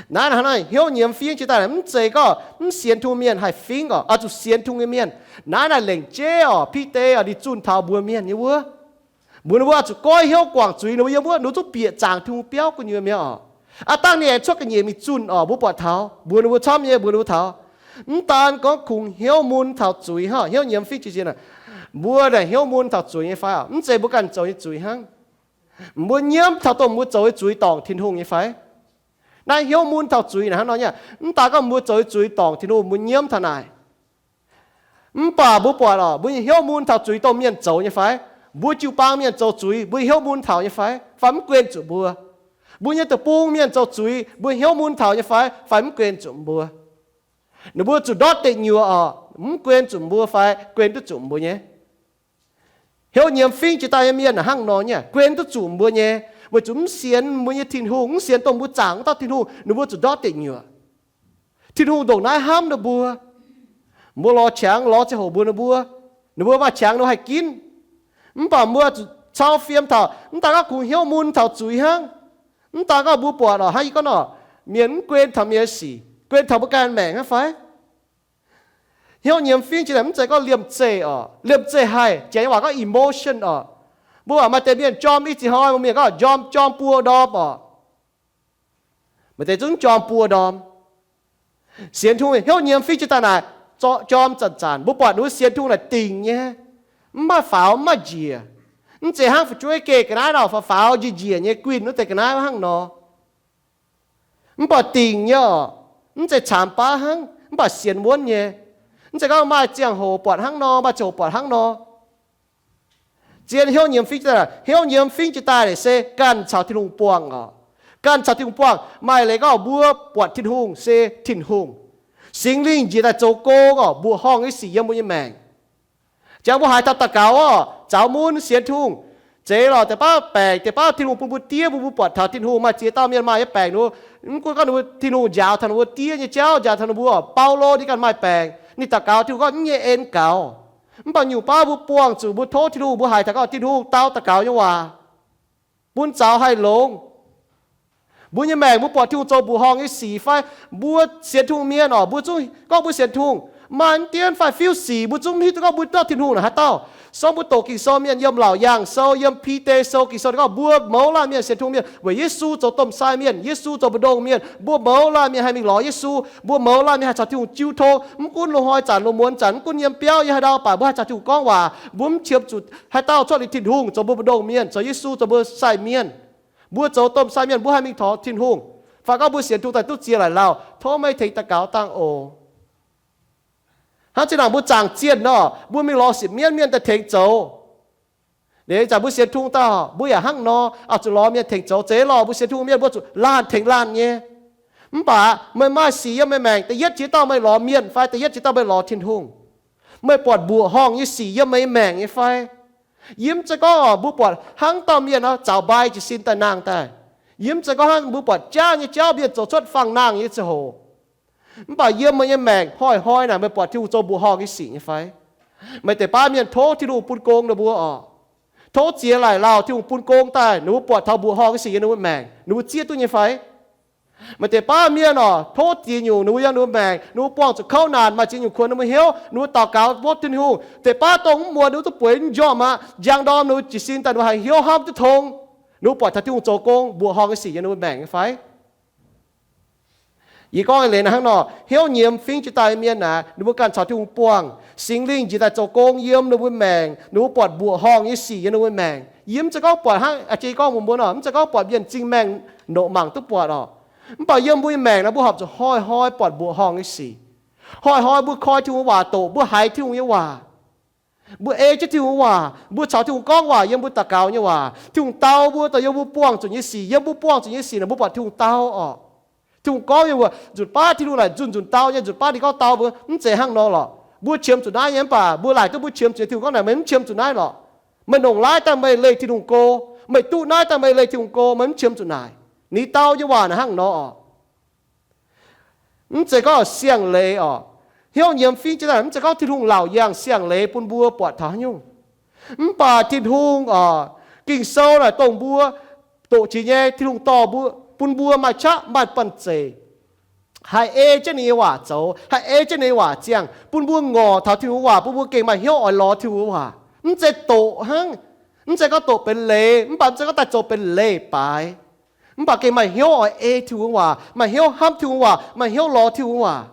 Naaiv hnangv naaiv hnyouv nyiemz fingv jiex daaih mv zeiz gorngv mv sienx Tin-Hungh mienh haih fingv oc, oix zuqc sienx Tin-Hungh nyei mienh. Naaiv naaic lengc jeiv oc, Bide oc, ninh zunh taux mbuox mienh nyei wuov, mbuox ninh mbuo oix zuqc goiv hnyouv guangc zuiz, ninh mbuo yiem wuov, ninh mbuo zungv bieqc zaangc Tin-Hungh biauv gu'nyuoz mi'aqv oc. Aav dangh ninh aengx cuotv ga'nyiec mingh zunh oc, mbuo buatc taux, mbuox ninh mbuo camv nyei, mbuox ninh mbuo taux. Mv daan gorngv kungx hnyouv mun taux zuiz hnangv, hnyouv nyiemz fingv jiex daaih, mbuo naaic hnyouv mun taux zuiz nyei fai oc? Mv zeiz mbuo ganh zoux nyei zuiz hnangv. Mbuo nyiemv taux dongh mbuo zoux nyei zuiz dorngc Tin-Hungh nyei fai? Naaiv hnyouv mun taux zuiz naaic hnangv nor nyei. Mv daan gorngv mbuo zoux nyei zuiz dorngc Tin-Hungh, mbuo nyiemv taux naaic. Mv baac mbuo buatc oc, mbuo nyei hnyouv mun taux zuiz dongh mienh zoux nyei fai? Mbuo jiu-baang mienh zoux zuiz, mbuo nyei hnyouv mun taux nyei fai? Fai mv guen zuqc mbuo? Mbuo nyei deic-bung mienh zoux zuiz, mbuo hnyouv mun taux nyei fai? Fai mv guen zuqc mbuo? Ninh mbuo zuqc ndortv deic nyuoqc oc, mv guen zuqc mbuo fai guen duqv zuqc mbuo nyei? Hnyouv nyiemz fingv jiex daaih nyei mienh hnangv nor nyei, guen duqv zuqc mbuo nyei, weic zuqc mv sienx mbuo nyei Tin-Hungh, mv sienx dongh mbuo zaangc wuov dauh Tin-Hungh, ninh mbuo zuqc ndortv deic nyuoqc. Tin-Hungh ndongc naaiv hnamv ninh mbuo. Mbuo lorz qangx, lorz ziangh hoc mbuox ninh mbuo, ninh mbuo maaih qangx ninh mbuo haih ginv. Mv baac mbuo zuqc cau fiem taux, mv daan gorngv kungx hnyouv mun taux zuiz hnangv. Mv daan gorngv mbuo buatc oc, hnangv yie gorngv nor, mienh mv guen taux mienh nyei sic, guen taux mbuo ganh maengc hnangv fai? Hnyouv nyiemz fingv jiex daaih mv zeiz gorngv liemh zeih oc. Liemh zeih haih, janx nyei waac gorngv emotion oc. Mbuo waac maaih deix mienh jorm i ziex hnoi, mbuo mienh gorngv jorm, jorm buo ndorm oc. Maaih deix zungv jorm buo ndorm. Sienx Tin-Hungh hnyouv nyiemz fingv jiex daaih naaic, jorm zanc-zanc. Mbuo buatc ninh mbuo sienx Tin-Hungh naaic dingc nyei, mv maaih faaux, mv maaih njiec. Mv zeiz hnangv fu'jueiv geh ga'naaiv nor, faaux faaux njiec njiec nyei guinh wuov deix ga'naaiv hnangv nor. Mv baac dingc nyei oc. Mv zeiz caamx baav hnangv, mv baac sienx wuonv nyei. Mv zeiz gorngv maaih ziangh hoc buatc hnangv nor, maaih ziangh hoc buatc hnangv nor. Zien hnyouv nyiemz fingv jiex daaih, hnyouv nyiemz fingv jiex daaih se ganh caux Tin-Hungh buangh oc. Ganh caux Tin-Hungh buangh, maaih leiz gorngv mbuo buatc Tin-Hungh se Tin-Hungh. Singx Lingh njiec daaih zoux gong oc, mbuoqc horngh nyei sic yiem mbuo nyei maengc. Jangx mbuo haiz taux daux gaux oc, zaux mun sienx Tin-Hungh, zeix lorz deix baav baengc, deix baav Tin-Hungh bun mbuo diev, bun mbuo buatc taux Tin-Hungh. Maaih ziex dauh mienh maaih nyei baengc nu, mv gunv gorngv ninh mbuo, Tin-Hungh njaaux taux ninh mbuo diev nyei jauv, njaaux taux ninh mbuo, Baulo ninh ganh maaih baengc, ninh daux gaux Tin-Hungh gorngv mv nyei en gaux. Mv baac nyungc baav mbuo buangh zuqc, mbuo tov Tin-Hungh, mbuo haiz taux gorngv Tin-Hungh dau daux gaux nyei waac, bun zaux haih longx. Mbuo nyei maengc mbuo buatc Tin-Hungh zoux mbuoqc horngh nyei sic fai? Mbuo sienx Tin-Hungh mienh oc, mbuo zungv gorngv mbuo sienx Tin-Hungh, maaih mv dienv fai fiuv sic, mbuo zungv mv hiuv duqv gorngv mbuo dauh Tin-Hungh naaic haaix dauh. Song mbuo doqc Ging-Sou mienh, yiem Laauc Yaangh Sou, yiem Bide Sou, Ging-Sou ninh gorngv mbuo mouz laanh mienh sienx Tin-Hungh mienh weic Yesu zoux domh sai mienh, Yesu zoux mbu'ndongx mienh. Mbuo mouz laanh mienh haih mingh lorz Yesu. Mbuo mouz laanh mienh haih caux Tin-Hungh jiu tong. Mv gunv loz-hnoi zanc, loz-muonz zanc, mv gunv yiem biauv yiem haaix ndau, baac mbuo haih caux Tin-Hungh gorngv waac. Mbuo mv qiemx zuqc haaix dauh cuotv liuz Tin-Hungh zoux mbuo mbu'ndongx mienh, zoux Yesu zoux mbuo sai mienh. Mbuo zoux domh sai mienh, mbuo haih mingh taux Tin-Hungh. Fai gorngv mbuo sienx Tin-Hungh daaih duqv ziex laic lauh, tov meih tengx daux gaux dangh oc. Hnangv zinh ndaangc mbuo zaangc zienh nor, mbuo mingh lorz sipv mienv, mienh daaih tengx zoux. Liuz ih zanc mbuo sienx Tin-Hungh daaih, mbuo yaac hnangv nor, oix zuqc lorz mienh tengx zoux. Zeiz lorh, mbuo sienx Tin-Hungh mienh mbuo zuqc laanh tengx laanh nyei. Mv baac meih maaih sic yiem meih maengc, da'yietv jiex dauh meih lorz mienh fai da'yietv jiex dauh meih lorz Tin-Hungh? Meih buatc mbuoqc horngh nyei sic yiem meih nyei maengc nyei fai? Yie mv zeiz gorngv oc, mbuo buatc hnangv dauh mienh nor zaux mbai jiez sin daaih nangh daaih. Yie mv zeiz gorngv hnangv mbuo buatc jaav nyei jauv mienh zoux cuotv faang nangh nyei ziangh hoc. Mv baac yiem meih nyei maengc hnoi-hnoi naaic meih buatc Tin-Hungh zoux mbuoqc horngh nyei sic nyei fai? Meih deix baav mienh tov Tin-Hungh bun gong ninh mbuo oc. Tov ziex laaic lauh Tin-Hungh bun gong daaih ninh mbuo buatc taux mbuoqc horngh nyei sic yiem ninh mbuo maengc, ninh mbuo zieqv duqv nyei fai? Meih deix baav mienh oc, tov ziex nyungc ninh mbuo yiem ninh mbuo maengc, ninh mbuo buangh zuqc kouv naanc, maaih ziex nyungc kuonx ninh mbuo hnyouv, ninh mbuo daux gaux mbuox Tin-Hungh. Deix baav dongh mv muonz ninh mbuo duqv bueix njormh aqv, njang ndorm ninh mbuo jiez sin daaih ninh mbuo haih hnyouv hnamv duqv tong, ninh mbuo buatc taux Tin-Hungh zoux gong mbuoqc horngh nyei sic yiem ninh mbuo maengc nyei fai? Yie gorngv eix leiz naaic hnangv nor, hnyouv nyiemz fingx jiex daaih nyei mienh naaic, ninh mbuo ganh caux Tin-Hungh buangh, Singx Lingh njiec daaih zoux gong yiem ninh mbuo maengc, ninh mbuo buatc mbuoqc horngh nyei sic yiem ninh mbuo maengc. Yie mv zeiz gorngv buatc hnangv a'jang gorngv mbuox mbuo nor, mv zeiz gorngv buatc mienh zingh maengh ndoqc mangc duqv buatc oc. Mv baac yiem mbuo nyei maengc naaic mbuo horpc zuqc hnoi-hnoi buatc mbuoqc horngh nyei sic. Hnoi-hnoi mbuo koi Tin-Hungh waac doqc, mbuo haiz Tin-Hungh nyei waac, mbuo ei jienv Tin-Hungh waac, mbuo caux Tin-Hungh gorngv waac yiem mbuo daux gaux nyei waac. Tin-Hungh dau mbuo daaih yiem mbuo buangh zuqc nyei sic, yiem mbuo buangh zuqc nyei sic naaic mbuo buatc Tin-Hungh dau oc. Tin-Hungh gorngv yiem mbuo, nzunc baav Tin-Hungh naaic nzunc nzunc dau nyei, nzunc baav ninh gorngv dau mbuo, mv zeiz hnangv nor lorqc. Mbuo qiemx zuqc naaiv nyei mv baac mbuo laaic duqv mbuo qiemx zuqc Tin-Hungh gorngv naaic, meih mv qiemx zuqc naaiv lorqc. Meih nongc naaiv daaih meih leih Tin-Hungh go, meih duqv naaiv daaih meih leih Tin-Hungh go, meih mv qiemx zuqc naaic. Ninh dau nyei waac naaic hnangv nor oc. Mv zeiz gorngv siang-leiz oc. Hnyouv nyiemz fingx jiex daaih mv zeiz gorngv Tin-Hungh laauc yangh siang-leiz bun mbuo buatc taux haaix nyungc. Mv baac Tin-Hungh oc, Ging-Sou naaic dongh mbuo doqc jiex nyei, Tin-Hungh dorh mbuo, bun mbuo maaih qaqv maaih banh zeic haih ei jienv ninh nyei waac zoux, haih ei jienv ninh nyei waac ziangh, bun mbuo ngorc taux Tin-Hungh waac, bun mbuo gengh maaih hnyouv oix lorz Tin-Hungh waac. Mv zeiz doqc hnangv, mv zeiz gorngv doqc benx leiz, mv baac mv zeiz gorngv daaih zoux benx leiz-baaix. Mv baac gengh maaih hnyouv oix ei Tin-Hungh waac, maaih hnyouv hnamv Tin-Hungh waac, maaih hnyouv lorz Tin-Hungh waac.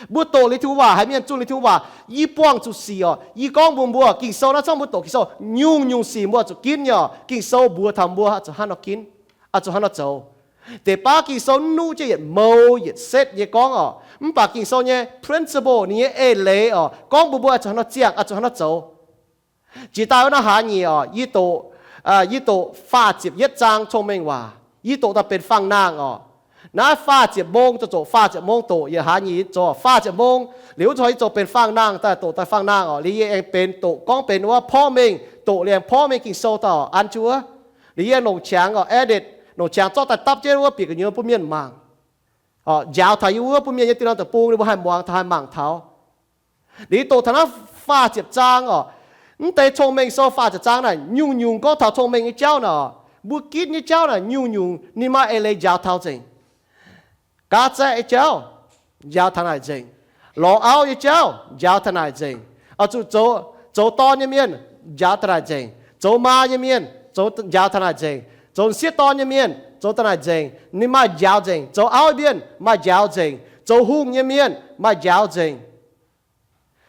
Mbuo doqc liuz Tin-Hungh waac, haiz mienh zunh liuz Tin-Hungh waac, yie buangh zuqc sic oc. Yie gorngv mbuox mbuo, Ging-Sou naaiv, camv mbuo doqc Ging-Sou, nyungc-nyungc sic mbuo zuqc ginv nyei oc. Ging-Sou mbuox taux mbuo zuqc hnangv nor ginv, zuqc hnangv nor zoux. Deix baav Ging-Sou mv nuqv jienv yietc mou yietc setv nyei gorngv oc, mv baac Ging-Sou nyei principle, ninh nyei eix leiz oc, gorngv mbuox mbuo zuqc hnangv nor ziangh, zuqc hnangv nor zoux. Jiex daaih wuov naaiv hlaax nyieqc oc, yie doqc, yie doqc faah ziepc yietv zaang Cong-Mengh Waac, yie doqc daaih benx faang-nangh oc. Naaiv faah ziepc mong, zoux faah ziepc mong doqc, yietc hlaax nyieqc zoux faah ziepc mong. Liuz wuov zanc yie zoux benx faang-nangh daaih, doqc daaih faang-nangh oc. Liuz yie aengx benx doqc, gorngv benx wuov porv mengh, doqc liuz aengx porv mengh Ging-Sou daaih an jienv wuov. Liuz yie aengx longc qangx oc, edit, longc qangx zorqv daaih dapv jienv wuov bieqc gu'nyuoz bun mienh mangc. Njaaux taux yie wuov bun mienh nyei diuh norm deic-bung ninh mbuo haih muangx taux haih mangc taux. Liuz doqc taux naaiv faah ziepc zaang oc. Mv deix Cong-Mengh Sou faah ziepc zaang naaic nyungc-nyungc gorngv taux cong-mengh nyei jauv naaic oc. Mbuo ginv nyei jauv naaic nyungc-nyungc ninh maaih eix leiz njaaux taux nzengc. Gaav zaeqv nyei jauv, njaaux taux naaic nzengc. Lorz auv nyei jauv, njaaux taux naaic nzengc. Oix zuqc zoux, zoux dorn nyei mienh, njaaux taux naaic nzengc. Zoux maa nyei mienh, zoux, njaaux taux naaic nzengc. Zoux m'sieqv dorn nyei mienh, zoux taux naaic nzengc. Ninh maaih njaaux nzengc. Zoux auv mienh maaih njaaux nzengc. Zoux hungh nyei mienh maaih njaaux nzengc.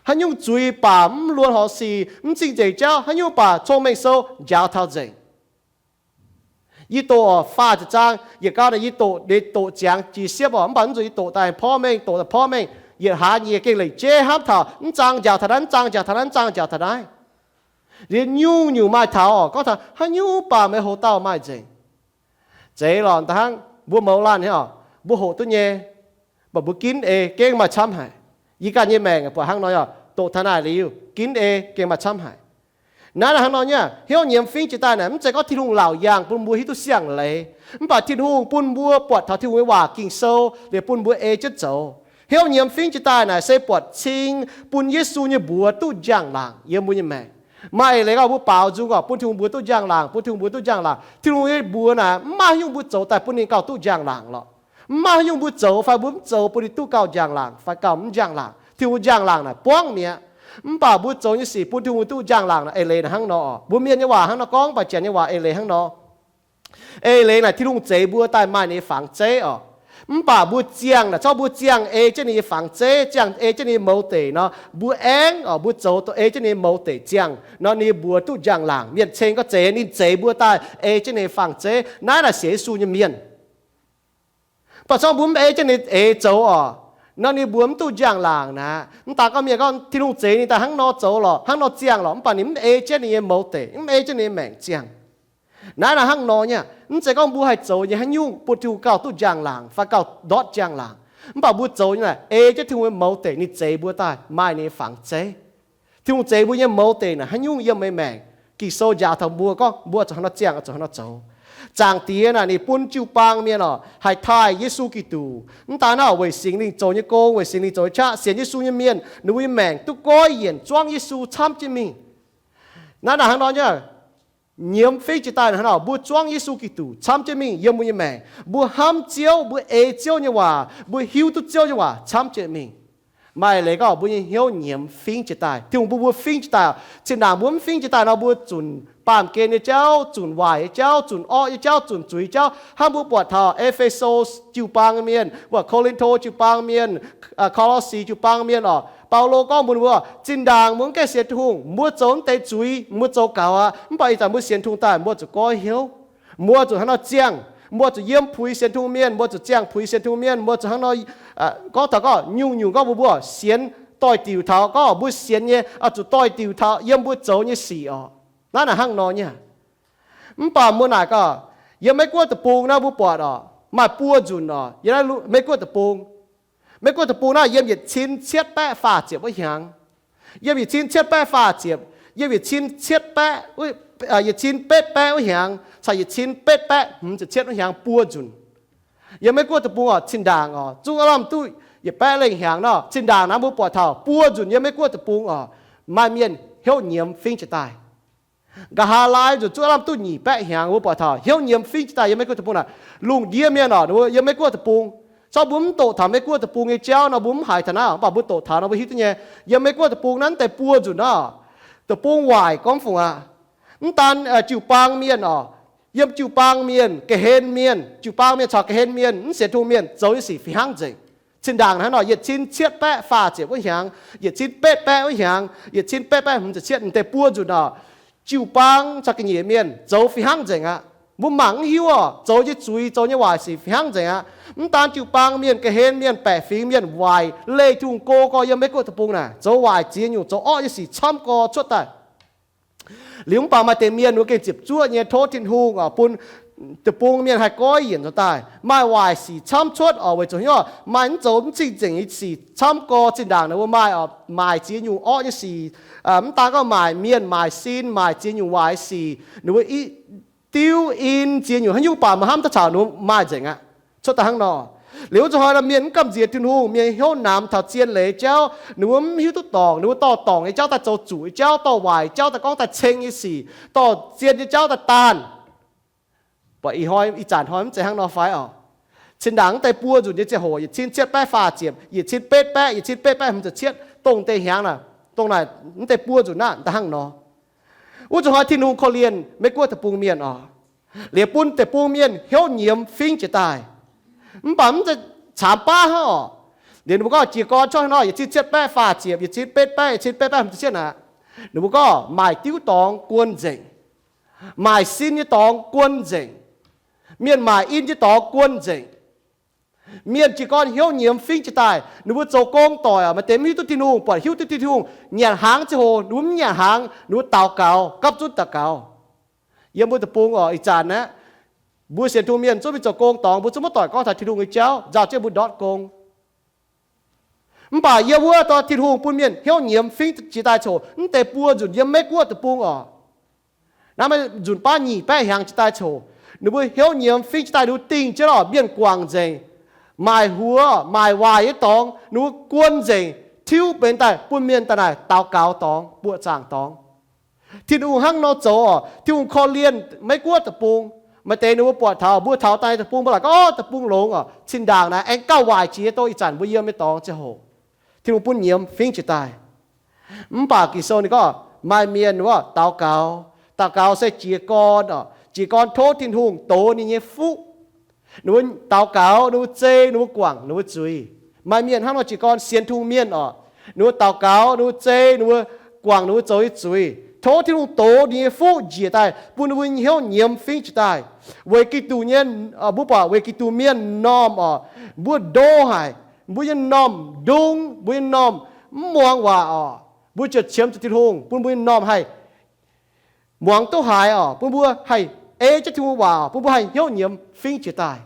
Haaix nyungc zuiz baac mv luonx horngc sic, mv zingh nzengc jauv, haaix nyungc baac Cong-Mengh Sou njaaux taux nzengc. Yie doqc faah ziepc zaang, yietc gau naaic yie doqc, doqc ziangx jiex siepv oc, mv baac mv zuqc yie doqc daaih porv mengh, doqc daaih porv mengh, yietc hlaax nyieqc gengh leic jeiv hnamv taux mv zaang njaaux taux naaiv, mv zaang njaaux taux naaiv, mv zaang njaaux taux naaiv. Liuz nyungc-nyungc maaih taux oc, gorngv taux haaix nyungc baac meih houx dauh maaih nzengc. Zeiz lorqc, da'hnangv mbuo mouz laanh nyei oc, mbuo hoqc duqv nyei, mv baac mbuo ginv ei gengh maaih camv haic. Yie ganh nyei maengc buatc hnangv nor oc, doqc taux naaic liuz ginv ei gengh maaih camv haic. Naaiv hnangv nor nyei, hnyouv nyiemz fingx jiex daaih naaic, mv zeiz gorngv Tin-Hungh laauc yangh bun mbuo hiuv duqv siang-leiz, mv baac Tin-Hungh bun mbuo buatc taux Tin-Hungh nyei waac Ging-Sou liuz bun mbuo ei jienv zoux. Hnyouv nyiemz fingx jiex daaih naaic se buatc cing bun Yesu nyei mbuox duqv njang-laangc yiem mbuo nyei maengc. Maaih eix leiz gauh mbuo baaux nzung oc, bun Tin-Hungh mbuox duqv njang-laangc, bun Tin-Hungh mbuox duqv njang-laangc. Tin-Hungh nyei mbuox naaic mv maaih haaix nyungc mbuo zoux daaih bun ninh gauh duqv njang-laangc lorqc. Mv maaih haaix nyungc mbuo zoux fai mbuo mv zoux bun ninh duqv gauh njang-laangc fai gauh mv njang-laangc. Tin-Hungh njang-laangc naaic buangv mi'aqv. Mv baac mbuo zoux nyei sic bun Tin-Hungh duqv njang-laangc naaic eix leiz naaic hnangv nor oc. Mbuo mienh nyei waac hnangv nor gorngv, mv baac Janx nyei waac eix leiz hnangv nor. Eix leiz naaic Tin-Hungh zeix mbuo daaih maaih ninh nyei fangx zeiv oc. Mv baac mbuo ziangh naaic, zorqv mbuo ziangh ei jienv ninh nyei fangx zeiv, ziangh ei jienv ninh nyei mouz deic nor, mbuo aengx oc, mbuo zoux dongh ei jienv ninh nyei mouz deic ziangh nor, ninh nyei mbuox duqv njang-laangc. Mienh ceng gorngv zeiz, ninh zeix mbuo daaih ei jienv ninh nyei fangx zeiv. Naaiv naaic sienx Yesu nyei mienh. Mv baac zorqv mbuo mv ei jienv ninh eix zoux oc, nor ninh mbuox mv duqv njang-laangc naaic. Mv daan gorngv mienh gorngv Tin-Hungh zeix ninh daaih hnangv nor zoux lorqc, hnangv nor ziangh lorqc, mv baac ninh mv ei jienv ninh nyei mouz deic, mv ei jienv ninh nyei maengc ziangh. Naaiv naaic hnangv nor nyei, mv zeiz gorngv mbuo haih zoux nyei haaix nyungc bun Tin-Hungh gauh duqv njang-laangc fai gauh ndortv njang-laangc. Mv baac mbuo zoux nyei naaic ei jienv Tin-Hungh nyei mouz deic ninh zeix mbuo daaih maaih ninh nyei fangx zeiv. Tin-Hungh zeix mbuo nyei mouz deic naaic haaix nyungc yiem meih maengc, Ging-Sou njaaux taux mbuo gorngv mbuo zuqc hnangv nor ziangh, zuqc hnangv nor zoux. Zaangc Diex naaic ninh bun jiu-baang mienh oc haih taaih Yesu Giduc. Mv daan naaiv weic Singx Lingh zoux nyei gong, weic Singx Lingh zoux nyei qaqv sienx Yesu nyei mienh ninh mbuo nyei maengc duqv goiv yienc zuangv Yesu camv jienv mingh. Naaiv naaic hnangv nor nyei, nyiemz fingv jiex daaih hnangv nor mbuo zuangv Yesu Giduc camv jienv mingh yiem mbuo nyei maengc. Mbuo hnamv Ziouv, mbuo eix Ziouv nyei waac, mbuo hiuv duqv Ziouv nyei waac camv jienv mingh. Maaih leiz gorngv mbuo nyei hnyouv nyiemz fingv jiex daaih. Tin-Hungh bun mbuo fingv jiex daaih. Zinh ndaangc mbuo mv fingv jiex daaih nor, mbuo zunc baamh gen nyei jauv, zunc waaic nyei jauv, zunc orqv nyei jauv, zunc zuiz jauv, hnangv mbuo buatc taux E^fe^so jiu-baang mienh, buatc Ko^lin^to jiu-baang mienh, Ko^lo^si jiu-baang mienh oc. Baulo gorngv mbuox mbuo, zinh ndaangc mbuo mv gaengh sienx Tin-Hungh, mbuo zoux mv deix zuiz, mbuo zoux gaux aqv. Mv baac ih zanc mbuo sienx Tin-Hungh daaih, mbuo zuqc goiv hnyouv. Mbuo zuqc hnangv nor ziangh, mbuo zuqc yiem puix sienx Tin-Hungh mienh, mbuo zuqc ziangh puix sienx Tin-Hungh mienh, mbuo zuqc hnangv nor, gorngv taux gorngv nyungc-nyungc gorngv mbuo, mbuo sienx doix-diuc taux gorngv mbuo sienx nyei, zuqc doix-diuc taux yiem mbuo zoux nyei sic oc. Naaiv naaic hnangv nor nyei. Mv baac mbuo naaic gorngv, yiem Meiv Guoqv deic-bung naaiv mbuo buatc oc, maaih buo nzunc oc, yiem Meiv Guoqv deic-bung. Meiv Guoqv deic-bung naaiv yiem yietc cin cietv baeqv faah ziepc wuov hnyangx. Yiem yietc cin cietv baeqv faah ziepc, yiem yietc cin cietv baeqv, yietc cin betv baeqv wuov hnyangx caux yietc cin betv baeqv hmz ziepc cietv wuov hnyangx buo nzunc. Yiem Meiv Guoqv deic-bung oc, zinh ndaangc oc, zungv aav lamh duqv yietc baeqv lengh hnyangx nor, zinh ndaangc naaiv mbuo buatc taux buo nzunc yiem Meiv Guoqv deic-bung oc, maaih mienh hnyouv nyiemz fingv jiex daaih. Nqa'haav laai nzunc zungv aav lamh duqv nyic baeqv hnyangx mbuo buatc taux hnyouv nyiemz fingv jiex daaih yiem Meiv Guoqv deic-bung naaic. Lungh ndiev mienh oc, ninh mbuo yiem Meiv Guoqv deic-bung, zorqv mbuo mv doqc taux Meiv Guoqv deic-bung nyei jauv nor, mbuo mv haiz taux naaiv, mv baac mbuo doqc taux nor mbuo hiuv duqv nyei. Yiem Meiv Guoqv deic-bung naaiv mv deix buo nzunc naaiv, deic-bung waaic gorngv fungc aqv. Mv daan jiu-baang mienh oc, yiem jiu-baang mienh, ga'hlen mienh, jiu-baang mienh caux ga'hlen mienh, mv sienx Tin-Hungh mienh zoux nyei sic fih hnangv nzengc. Zinh ndaangc hnangv nor, yietc cin cietv baeqv faah ziepc wuov hnyangx, yietc cin betv baeqv wuov hnyangx, yietc cin betv baeqv hmz ziepc cietv, mv deix buo nzunc oc, jiu-baang caux ga'nyiec mienh zoux fih hnangv nzengc aqv. Mbuo mangc mv hiuv oc, zoux nyei zuiz, zoux nyei waaic sic fih hnangv nzengc aqv. Mv daan jiu-baang mienh, ga'hlen mienh, baeqc fingx mienh, waaic leih Tin-Hungh go gorx yiem Meiv Guoqv deic-bung naaic, zoux waaic ziex nyungc, zoux orqv nyei sic camv gorx cuotv daaih. Liuz mv baac maaih deix mienh wuov gengh ziepc zuoqv nyei tov Tin-Hungh oc, bun deic-bung mienh haih goiv yienc nzuonx daaih. Maaih waaic sic camv cuotv oc, weic zuqc hnyouv maaih mv zoux mv cing-nzengc nyei sic camv gorx. Zinh ndaangc ninh mbuo maaih oc, maaic ziex nyungc orqv nyei sic. Mv daan gorngv maaic mienh, maaic sin, maaic ziex nyungc waaic sic, ninh mbuo diuv in ziex nyungc haaix nyungc baac maiv hnamv daaih caux ninh mbuo maaih nzengc aqv. Cuotv daaih hnangv nor. Liuz wuov zuqc hnoi nor mienh mv gamh nziex Tin-Hungh, mienh hnyouv namx taux zien leiz jauv, ninh mbuo mv hiuv duqv dorngc, ninh mbuo dorh dorngc nyei jauv daaih zoux zuqc nyei jauv, dorh waaic jauv daaih gorngv daaih ceng nyei sic, dorh zien nyei jauv daaih daanh. Baac ih hnoi, ih zanc hnoi mv zeiz hnangv nor fai oc? Zinh ndaangc mv deix buo nzunc nyei ziangh hoc, yietc cin cietv baeqv faah ziepc, yietc cin betv baeqv, yietc cin betv baeqv hmz ziepc cietv, dongh deix hnyangx naaic, dongh naaic mv deix buo nzunc naaiv daaih hnangv nor. Wuov zuqc hnoi Tin-Hungh korv-lienh Meiv Guoqv deic-bung mienh oc, liuz bun deic-bung mienh hnyouv nyiemz fingv jiex daaih. Mv baac mv zeiz caamx baav hnangv oc. Liuz ninh mbuo gorngv jiez gorn cuotv hnangv nor, yietc cin cietv baeqv faah ziepc, yietc cin betv baeqv, yietc cin betv baeqv hmz ziepc cietv naaic, ninh mbuo gorngv maaic diuv dorngx guon nzengc, maaic sin nyei dorngx guon nzengc, mienh maaic in nyei dorngx guon nzengc. Mienh jiez gorn hnyouv nyiemz fingv jiex daaih, ninh mbuo zoux gong doic, maaih deix mv hiuv duqv Tin-Hungh, buatc hiuv duqv Tin-Hungh, nyanc hnaangx ziangh hoc ninh mbuo mv nyanc hnaangx, ninh mbuo daux gaux, gapv zunv daux gaux. Yiem mbuo deic-bung oc, ih zanc aeqv, mbuo sienx Tin-Hungh mienh zungv mingh zoux gong dorngx, mbuo zungv maiv doic gorngv taux Tin-Hungh nyei jauv, nzauh jienv mbuo ndortv gong. Mv baac yiem wuov dorh Tin-Hungh bun mienh hnyouv nyiemz fingv jiex daaih coc, mv deix buo nzunc yiem Meiv Guoqv deic-bung oc, naaiv maaih nzunc baav nyic baeqv hnyangx jiex daaih coc, ninh mbuo hnyouv nyiemz fingv jiex daaih, ninh mbuo dingh jienv oc, mienh guangc nzengc, maaic huox maaic waaic nyei dorngx ninh mbuo guon nzengc, tiuv benx daaih bun mienh daaih naaic daux gaux dorngx, buoqc zaangc dorngx. Tin-Hungh hnangv nor zoux oc. Tin-Hungh korv-lienh Meiv Guoqv deic-bung. Maaih deix ninh mbuo buatc taux mbuo taux daaih deic-bung, mbuo laaic gorngv, Orv, deic-bung longx oc. Zinh ndaangc naaic aengx gauh waaic jiex dongh ih zanc mbuo yiem nyei dorngx ziangh hoc. Tin-Hungh bun nyiemz fingv jiex daaih. Mv baac Ging-Sou ninh gorngv maaih mienh wuov daux gaux, daux gaux se jiez gorn oc, jiez gorn tov Tin-Hungh dox ninh nyei fuqv. Ninh mbuo daux gaux, ninh mbuo zei, ninh mbuo guangc ninh mbuo zuiz. Maaih mienh hnangv nor jiez gorn sienx Tin-Hungh mienh oc, ninh mbuo daux gaux, ninh mbuo zei, ninh mbuo guangc ninh mbuo zoux nyei zuiz, tov Tin-Hungh dox ninh nyei fuqv njiec daaih bun ninh mbuo hnyouv nyiemz fingv jiex daaih. Weic Giduc nyei, mbuo buatc weic Giduc mienh m'normh oc, mbuo ndo haic, mbuo nyei m'normh ndongv, mbuo nyei m'normh mv muangx waac oc, mbuo ziouc qiemx zuqc Tin-Hungh bun mbuo nyei m'normh haih muangx duqv haiz oc, bun mbuo haih ei jienv Tin-Hungh waac, bun mbuo haih hnyouv nyiemz fingv jiex daaih.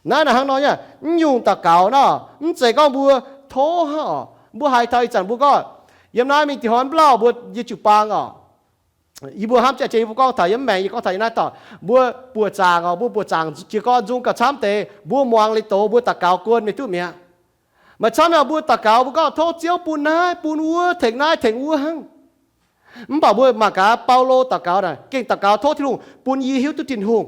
Naaiv naaic hnangv nor nyei, mv nyungc daux gaux naaiv, mv zeiz gorngv mbuo tov hnangv oc, mbuo haiz taux ih zanc mbuo gorngv, yiem naaiv mingh dih hnoi mv lauh mbuo nyei jiu-baang oc, Yie mbuo hnamv jiex, yie mbuo gorngv taux yiem maengx, yie gorngv taux yiem naaiv dauh, mbuo buoqc zaangc oc, mbuo buoqc zaangc jiex gorngv nzung gauh camv deix, mbuo muangx liuz doz, mbuo daux gaux guon mingh duqv mi'aqv. Maaih camv nyei, mbuo daux gaux mbuo gorngv tov Ziouv bun naaiv bun wuov, tengx naaiv tengx wuov hnangv. Mv baac mbuo mangc gaax Baulo daux gaux naaic, gengh daux gaux tov Tin-Hungh bun yie hiuv duqv Tin-Hungh,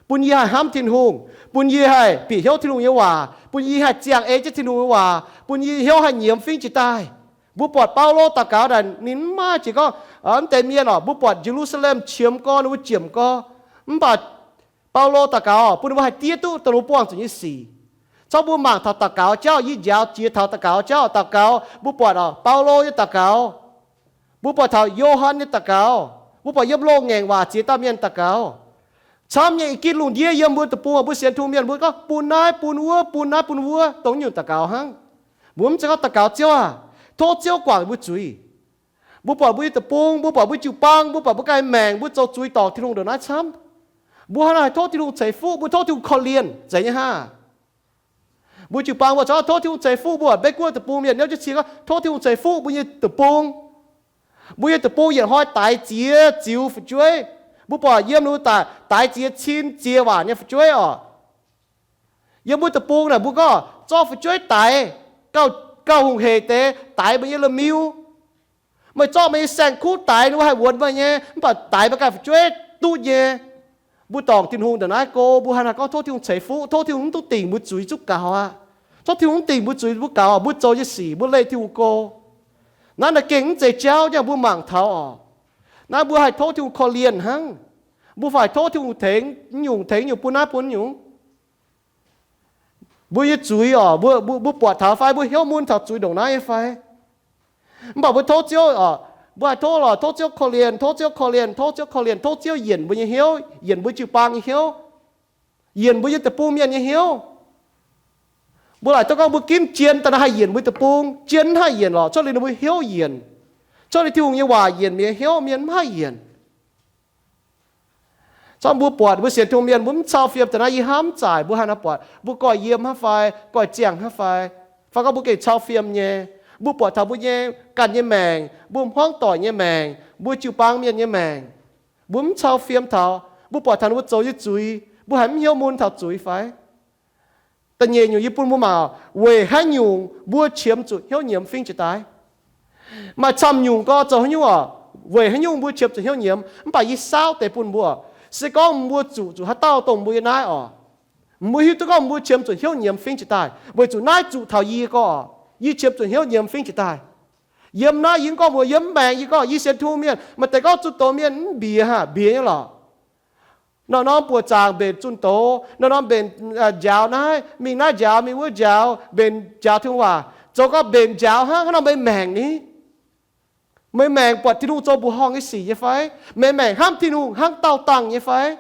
bun yie haih hnamv Tin-Hungh, bun yie haih bieqc hnyouv Tin-Hungh nyei waac, bun yie haih ziangh ei jienv Tin-Hungh nyei waac, bun yie hnyouv haih nyiemz fingx jiex daaih. Mbuo buatc Baulo daux gaux naaic, ninh mv maaih jiex gorngv, mv deix mienh oc, mbuo buatc Ye^lu^saa^lem qiemx gorn, ninh mbuo jiemc gorn. Mv baac Baulo daux gaux bun ninh mbuo haih diev duqv dongh ninh mbuo buangh zuqc nyei sic. Corc mbuo mangc taux daux gaux jauv, yie njaaux jiex taux daux gaux jauv, daux gaux mbuo buatc oc, Baulo nyei daux gaux, mbuo buatc taux Yo^han nyei daux gaux, mbuo buatc yiem loz-ngaengc waac ziex dauh mienh daux gaux. Camv nyei, ih ginv lungh ndiev yiem mbuo deic-bung, mbuo sienx Tin-Hungh mienh mbuo gorngv bun naaiv bun wuov, bun naaiv bun wuov, dongh nyungc daux gaux hnangv. Mbuo mv zeiz gorngv daux gaux Ziouv aah, tov Ziouv guangc mbuo zuiz. Mbuo buatc mbuo nyei deic-bung, mbuo buatc mbuo jiu-baang, mbuo buatc mbuo ganh maengc, mbuo zoux zuiz dorngc Tin-Hungh ndongc naaiv camv. Mbuo hnangv naaic tov Tin-Hungh ceix fuqv, mbuo tov Tin-Hungh korv-lienh, zeiz nyei hnangv. Mbuo jiu-baang mbuo corc tov Tin-Hungh ceix fuqv, mbuo buatc mbe guoqv deic-bung mienh niouv jienv cie gorngv tov Tin-Hungh ceix fuqv mbuo nyei deic-bung. Mbuo nyei deic-bung yietc hnoi daix ziex ziux fu'jueiv. Mbuo buatc yiem ninh daix ziex cin ziex waac nyei fu'jueiv oc. Yiem mbuo deic-bung naaic mbuo gorngv zorqv fu'jueiv daix, gauh hungh heic deix daix meih nyei la'miu. Meih zorqv meih nyei saeng-kuv daix, ninh mbuo haih wuonx meih nyei, mv baac daix meih ganh fu'jueiv duqv nyei. Mbuo dorngc Tin-Hungh ndongc naaiv go, mbuo hnangv naaic gorngv tov Tin-Hungh ceix fuqv, tov Tin-Hungh mv dungx dingc mbuo zuiz zuqc gaux aqv. Tov Tin-Hungh mv dingc mbuo zuiz mbuo gaux, mbuo zoux nyei sic mbuo leih Tin-Hungh go. Naaiv naaic gengh mv zeiz jauv nyei, mbuo mangc taux oc. Naaiv mbuo haih tov Tin-Hungh korv-lienh hnangv. Mbuo fai tov Tin-Hungh tengx nyungc, tengx nyungc, bun naaiv bun nyungc. Mbuo nyei zuiz oc, mbuo, mbuo buatc taux fai mbuo hnyouv mun taux zuiz ndongc naaiv nyei fai? Mv baac mbuo tov Ziouv oc, mbuo haih tov lorqc, tov Ziouv korv-lienh, tov Ziouv korv-lienh, tov Ziouv korv-lienh, tov Ziouv yienc mbuo nyei hnyouv, yienc mbuo jiu-baang nyei hnyouv, yienc mbuo nyei deic-bung mienh nyei hnyouv. Mbuo laaic duqv gorngv mbuo ginv jien daaih naaiv haih yienc mbuo deic-bung, jien mv haih yienc lorqc, cuotv liuz ninh mbuo hnyouv yienc. Cuotv liuz Tin-Hungh nyei waac yienc mienh hnyouv, mienh mv haih yienc. Zorqv mbuo buatc mbuo sienx Tin-Hungh mienh mbuo mv cau fiem daaih naaiv, yie hnamv zaaic mbuo hnangv naaiv buatc mbuo goiv yiem hnangv fai goiv ziangh hnangv fai, fai gorngv mbuo gengh cau fiem nyei. Mbuo buatc taux mbuo nyei ganh nyei maengc, mbuo hmuangv doic nyei maengc, mbuo jiu-baang mienh nyei maengc, mbuo mv cau fiem taux, mbuo buatc taux ninh mbuo zoux nyei zuiz, mbuo haiz mv hnyouv mun taux zuiz fai? Da'nyeic nyungc yie bun mbuo mangc, weic haaix nyungc mbuo qiemx zuqc hnyouv nyiemz fingx jiex daaih? Maaih camv nyungc gorngv zoux haaix nyungc oc, weic haaix nyungc mbuo qiemx zuqc hnyouv nyiemz, mv baac yie saauv deix bun mbuo. Se gorngv mbuo zuqc zuqc haaix dauh dongh mbuo yiem naaiv oc, mbuo hiuv duqv gorngv mbuo qiemx zuqc hnyouv nyiemz fingx jiex daaih, weic zuqc naaiv zuqc taux yie gorngv, yie qiemx zuqc hnyouv nyiemz fingx jiex daaih. Yiem naaiv yie gorngv mbuo yiem maengx, yie gorngv yie sienx Tin-Hungh mienh, maaih deix gorngv zunh doz mienh mv mbiex haic, mbiex nyei lorqc. Norm-norm buoqc zaangc mbenc zunh doz, norm-norm mbenc njaaux naaiv, mingh naaiv njaaux, mingh wuov njaaux, mbenc njaaux Tin-Hungh waac, zoux gau mbenc njaaux hnangv, hnangv nor meih maengc ni? Meih maengc buatc Tin-Hungh zoux mbuoqc horngh nyei sic nyei fai? Meih maengc hnamv Tin-Hungh hnangv dauh dangh nyei fai?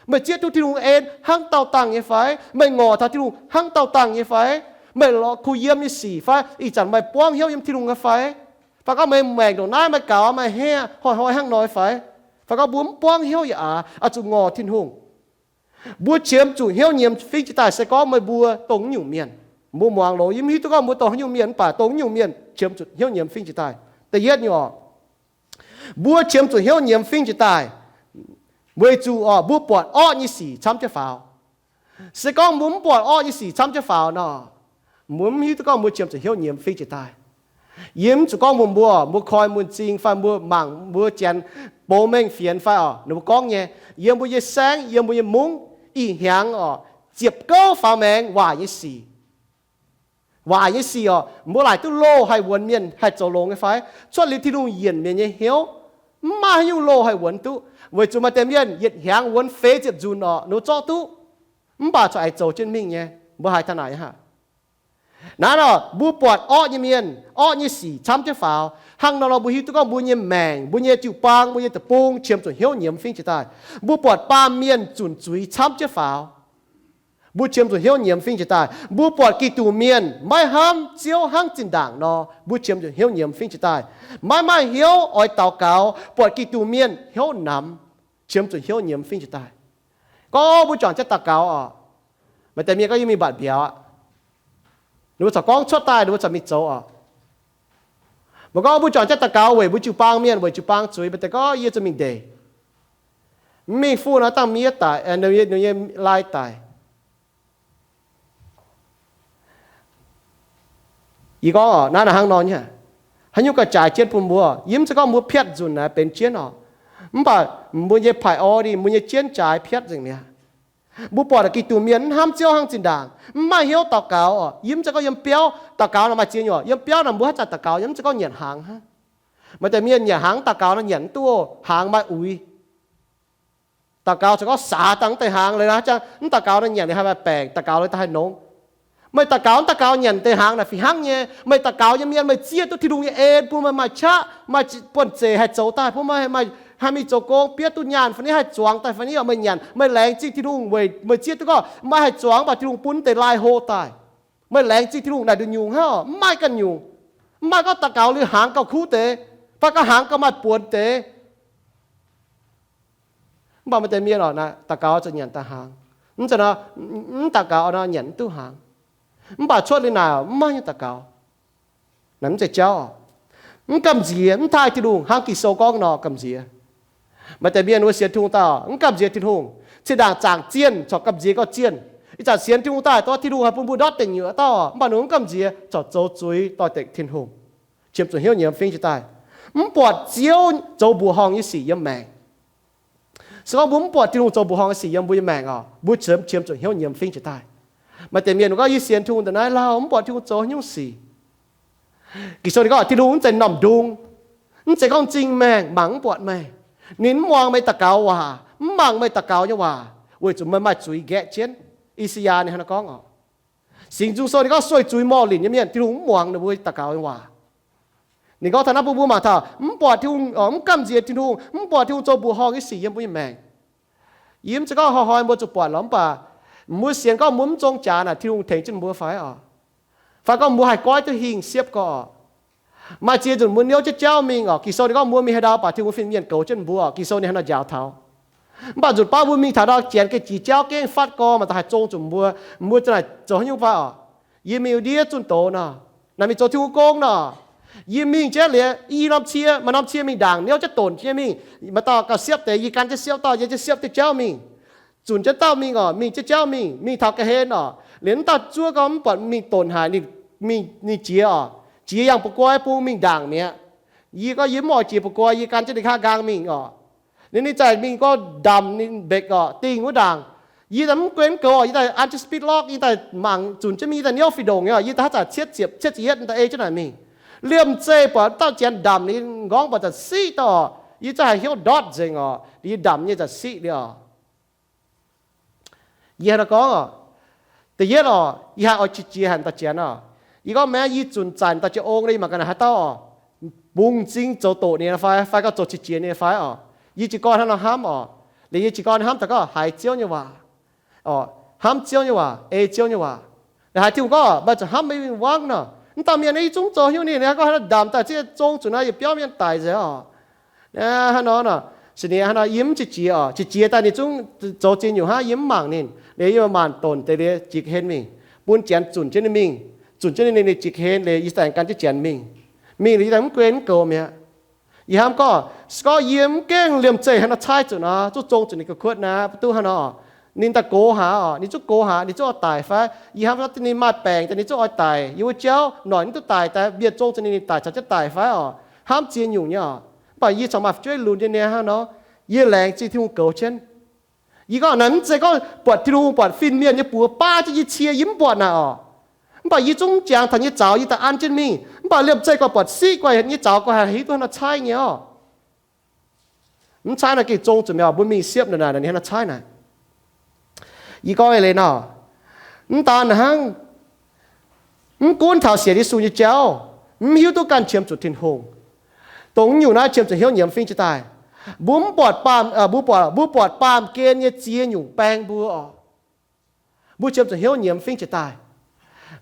Meih zieqv duqv Tin-Hungh en hnangv dauh dangh nyei fai? Meih ngorc taux Tin-Hungh hnangv dauh dangh nyei fai? Meih lorz kuh yiem nyei sic fai? Ih zanc meih buangv hnyouv yiem Tin-Hungh nyei fai? Fai gorngv meih maengc ndongc naaiv, meih gaux meih heh hnoi-hnoi hnangv nor fai? Fai gorngv mbuo mv buangv hnyouv yaac aqc, oix zuqc ngorc Tin-Hungh. Mbuo qiemx zuqc hnyouv nyiemz fingx jiex daaih se gorngv meih mbuo dongh nyungc mienh. Mbuo muangx loz, yie mv hiuv duqv gorngv mbuo dongh haaix nyungc mienh, mv baac dongh nyungc mienh qiemx zuqc hnyouv nyiemz fingx jiex daaih. Da'yietv nyungc oc, mbuo qiemx zuqc hnyouv nyiemz fingx jiex daaih weic zuqc oc, mbuo buatc orqv nyei sic camv jienv faaux. Se gorngv mbuo mv buatc orqv nyei sic camv jienv faaux nor, mbuo mv hiuv duqv gorngv mbuo qiemx zuqc hnyouv nyiemz fingx jiex daaih. Yie mv zuqc gorngv mbuox mbuo, mbuo koi mun-zing fai mbuo mangc mbuo janx bou mengh fienx fai oc, ninh mbuo gorngv nyei, yiem mbuo nyei saengv, yiem mbuo nyei mungv, ih hnyangx oc, ziepc gouv faaux maengx waaic nyei sic. Waaic nyei sic oc, mbuo laaic duqv loz haih wuonx mienh haih zoux longx nyei fai? Cuotv liuz Tin-Hungh yienc mienh nyei hnyouv, mv maaih haaix nyungc loz haih wuonx duqv. Weic zuqc maaih deix mienh yietc hnyangx wuonx feix ziepc nzunc oc, ninh mbuo zorqv duqv, mv baac corc aengx zoux jienv mingh nyei. Mbuo haiz taux naaic hnangv. Naaiv nor mbuo buatc orqv nyei mienh, orqv nyei sic camv jienv faaux. Hnangv nor nor mbuo hiuv duqv gorngv mbuo nyei maengc, mbuo nyei jiu-baang, mbuo nyei deic-bung qiemx zuqc hnyouv nyiemz fingx jiex daaih. Mbuo buatc baamh mienh zunc zuiz camv jienv faaux. Mbuo qiemx zuqc hnyouv nyiemz fingx jiex daaih. Mbuo buatc Giduc Mienh maiv hnamv Ziouv hnangv zinh ndaangc nor, mbuo qiemx zuqc hnyouv nyiemz fingx jiex daaih. Maiv maaih hnyouv oix daux gaux, buatc Giduc Mienh hnyouv namx, qiemx zuqc hnyouv nyiemz fingx jiex daaih. Gorngv mbuo juangc jienv daux gaux oc, maaih deix mienh gorngv yie mingh mbatc mbiauz aqv. Ninh mbuo corc gorngv cuotv daaih, ninh mbuo corc mingh zoux oc. Mbuo gorngv mbuo juangc jienv daux gaux weic mbuo jiu-baang mienh, weic jiu-baang zuiz, mbuo deix gorngv yie zuqc mingh ndeic. Mv mingh fuqv nor dangh miev daic, ninh nyei lai daic. Yie gorngv naaiv hnangv nor nyei, haaix nyungc gauh jaaix jienv bun mbuo. Yie mv zeiz gorngv mbuo piatv nzunc naaic benx jienv oc. Mv baac mbuo nyei priority, mbuo nyei jienv jaaix piatv nzengc mi'aqv. Mbuo buatc Giduc mienh mv hnamv Ziouv hnangv zinh ndaangc, mv maaih hnyouv daux gaux oc. Yie mv zeiz gorngv yiem biauv daux gaux nor maaih ziex nyungc. Yiem biauv naaic mbuo haaix zanc daux gaux, yie mv zeiz gorngv nyanc hnaangx hnangv. Maaih deix mienh nyanc hnaangx mv daux gaux nor nyanc mv duqv, hnaangx maaih uix. Daux gaux zuqc gorngv saax dangh mv deix hnaangx leiz haaix jangx, mv daux gaux nor nyanc ninh haih maaih baengc, daux gaux leiz daaih haih nongx. Meih daux gaux mv daux gaux nyanc deix hnaangx naaic fih hnangv nyei. Meih daux gaux nyei mienh meih zieqv duqv Tin-Hungh nyei en bun meih maaih qaqv, maaih buonv-zeic haih zoux daaih, bun meih haih mingh zoux gong, bietv duqv nyaanh fai niv haih zuangx daaih fai niv. Meih nyanc meih laengz zingh Tin-Hungh weic meih zieqv duqv gorngv meih haih zuangx, mv baac Tin-Hungh bun deix lai hlo daaih. Meih laengz zingh Tin-Hungh naaic nduqc nyungc hnangv oc, mv maaih ganh nyungc. Mv maaih gorngv daux gaux liuz hnaangx gauh kuv deix, fai gorngv hnaangx gauh maaih buonc deix. Mv baac maaih deix mienh oc, daux gaux zuqc nyanc daaih hnaangx. Mv zeiz nor, mv daux gaux nor nyanc mv duqv hnaangx. Mv baac cuotv liuz naaic mv maaih nyungc daux gaux. Naaiv mv zeiz jauv oc. Mv gamh nziex, mv taaih Tin-Hungh hnangv Ging-Sou gorngv nor gamh nziex. Maaih deix mienh wuov sienx Tin-Hungh daaih mv gamh nziex Tin-Hungh. Zinh ndaangc zaangc zienh corc gamh nziex gauh zienh. Ih zanc sienx Tin-Hungh daaih, dorh Tin-Hungh haih bun mbuo ndortv dengc nyuoqc dauh, mv baac ninh mv gamh nziex, corc zoux zuiz doix-dekc Tin-Hungh, qiemx zuqc hnyouv nyiemz fingx jiex daaih. Mv buatc Ziouv zoux mbuoqc horngh nyei sic yiem maengc. Se gorngv mbuo mv buatc Tin-Hungh zoux mbuoqc horngh nyei sic yiem mbuo nyei maengc oc, mbuo qiemx zuqc hnyouv nyiemz fingx jiex daaih. Maaih deix mienh gorngv, yie sienx Tin-Hungh daaih naaiv lauh mv buatc Tin-Hungh zoux haaix nyungc sic. Ging-Sou ninh gorngv Tin-Hungh mv zeiz m'normh ndung, mv zeiz gorngv m'zing maengh mangc mv buatc meih. Ninh mv muangx meih daux gaux waac, mv mangc meih daux gaux nyei waac, weic zuqc meih maaih zuiz nqaeqv jienv. I^saa^yaa ninh hnangv naaiv gorngv oc. Singx Nzung Sou ninh gorngv sueih zuiz morh linc nyei mienh Tin-Hungh mv muangx ninh mbuo daux gaux nyei waac. Ninh gorngv taux naaiv bun mbuo mangc taux mv buatc Tin-Hungh, mv gamh nziex Tin-Hungh, mv buatc Tin-Hungh zoux mbuoqc horngh nyei sic yiem mbuo nyei maengc. Yie mv zeiz gorngv hnoi-hnoi mbuo zuqc buatc lorqc, mv baac mbuo sienx gorngv mbuo mv zong jaax naaic Tin-Hungh tengx jienv mbuo fai oc? Fai gorngv mbuo haih goiv duqv hingh siepv gorx oc? Maaih ziex nzunc mbuo niouv jienv jauv mingh oc. Ging-Sou ninh gorngv mbuo mingh haaix ndau baac Tin-Hungh fin-mienh goux jienv mbuo oc. Ging-Sou ninh hnangv nor njaaux taux. Mv baac nzunc baav mbuo mingh taux ndau janx geh jiex jauv gengh fatv gorx maaih daaih haih zong zuqc mbuo, mbuo za'naaic zoux haaix nyungc fai oc? Yie mingh ndiev zunh doz nor, naaic mingh zoux Tin-Hungh gong nor, yie mingh jienv liuz i norm cie, maaih norm cie mingh ndaangc niouv jienv donc jienv mingh. Maaih dauh gauh siepv deix, yie gan jienv siepv dauh, yie jienv siepv jienv jauv mingh. Zunc jienv dauh mingh oc, mingh jienv jauv mingh, mingh taux ga'hlen oc, liuz mv dauh zuov gorngv mv buatc mingh donc haic, ninh, ninh jiex oc, jiex yangh ba'guai bung mingh ndaangc mi'aqv. Yie gorngv yie mv oix jiex ba'guai, yie gan jienv ninh nqa'haav nqaang mingh oc. Ninh, ninh zaaih mingh gorngv ndamc ninh mbeix oc, dingh wuov ndaangc. Yie daaih mv guen mv goux oc, yie daaih an jienv speed lock, yie daaih mangc zunc jienv mingh, yie daaih niouv fih ndongc nyei oc, yie daaih haaix zanc cietv ziepc, cietv ziepc yietv daaih ei jienv naaic mingh. Liemh zeih buatc dauh janx ndamc ninh nqorngv buatc zanc siqv dauh oc, yie zungv haiz hnyouv ndortv nzengc oc, yie ndamc nyei zanc siqv liuz oc. Yie hnangv naaiv gorngv oc, da'yietv oc, yie haih oix qiex jiez haic dauh janx oc. Yie gorngv maengx yie zunc zanc dauh jienv ong nor, yie mangc gaax naaic haaix dauh oc, bungx m'zing zoux doqc ninh fai, fai gorngv zoux qiex jiez ninh fai oc. Yie jiez gorn hnangv nor hnamv oc. Liuz yie jiez gorn hnamv daaih gorngv haiz Ziouv nyei waac oc, hnamv Ziouv nyei waac, ei Ziouv nyei waac. Haiz Tin-Hungh gorngv, meih zuqc hnamv meih win-wangv nor. Mv dauh mienh naaiv yie zungv zoux haaix nyungc ninh, ninh gorngv haaix nor ndamc daaih zieqv zong zuqc naaiv yietc biauv mienh daic nzengc oc. Hnangv nor nor, se ninh hnangv nor yie mv qiex jiez oc. Qiex jiez daaih ninh zungv zoux ziex nyungc hnangv, yie mv mangc ninh. Liuz yie maanc maanc donc deix liuz jiex ga'hlen mingh, bun janx zunc jienv ninh mingh. Zunc jienv ninh, ninh jiex ga'hlen liuz yie daaih gan jienv janx mingh. Mingh liuz yie daaih mv guen mv goux mi'aqv. Yie hnamv gorngv, se gorngv yie mv gengh liemh zeih hnangv nor caaiv zuqc nor, zungv zong zuqc ninh ga'kuotv naaiv, mv duqv hnangv nor, ninh daaih gox haaix oc, ninh zungv gox haaix, ninh zungv oix daic fai? Yie hnamv gorngv ninh maaih baengc daaih ninh zungv oix daic, yie wuov jauv noic ninh duqv daic daaih, mienh zong zuqc ninh, ninh daic caux jienv daic fai oc? Hnamv ziex nyungc nyei oc. Mv baac yie corc maaih fu'jueiv lunx nyei niaa hnangv nor, yie laengz zingh Tin-Hungh goux jienv. Yie gorngv naaic mv zeiz gorngv buatc Tin-Hungh, buatc fin-mienh nyei buoz baav jienv yie cie, yie mv buatc naaic oc. Mv baac yie zungv jangx taux nyei zaux yie daaih an jienv mingh. Mv baac liemh zeih gorngv buatc siqv guai nyei zaux gorngv haih hiuv duqv hnangv nor caaiv nyei oc. Mv caaiv nor gengh zong zuqc mi'aqv, mbuo mingh siepv naaic, naaic ninh hnangv nor caaiv naaic. Yie gorngv eix leiz nor, mv daan hnangv, mv gunv taux sienx Yesu nyei jauv, mv hiuv duqv ganh qiemx zuqc Tin-Hungh, dongh nyungc naaiv qiemx zuqc hnyouv nyiemz fingx jiex daaih. Mbuo mv buatc baamh, mbuo buatc, mbuo buatc baamh gen nyei ziex nyungc baeng mbuo oc. Mbuo qiemx zuqc hnyouv nyiemz fingx jiex daaih.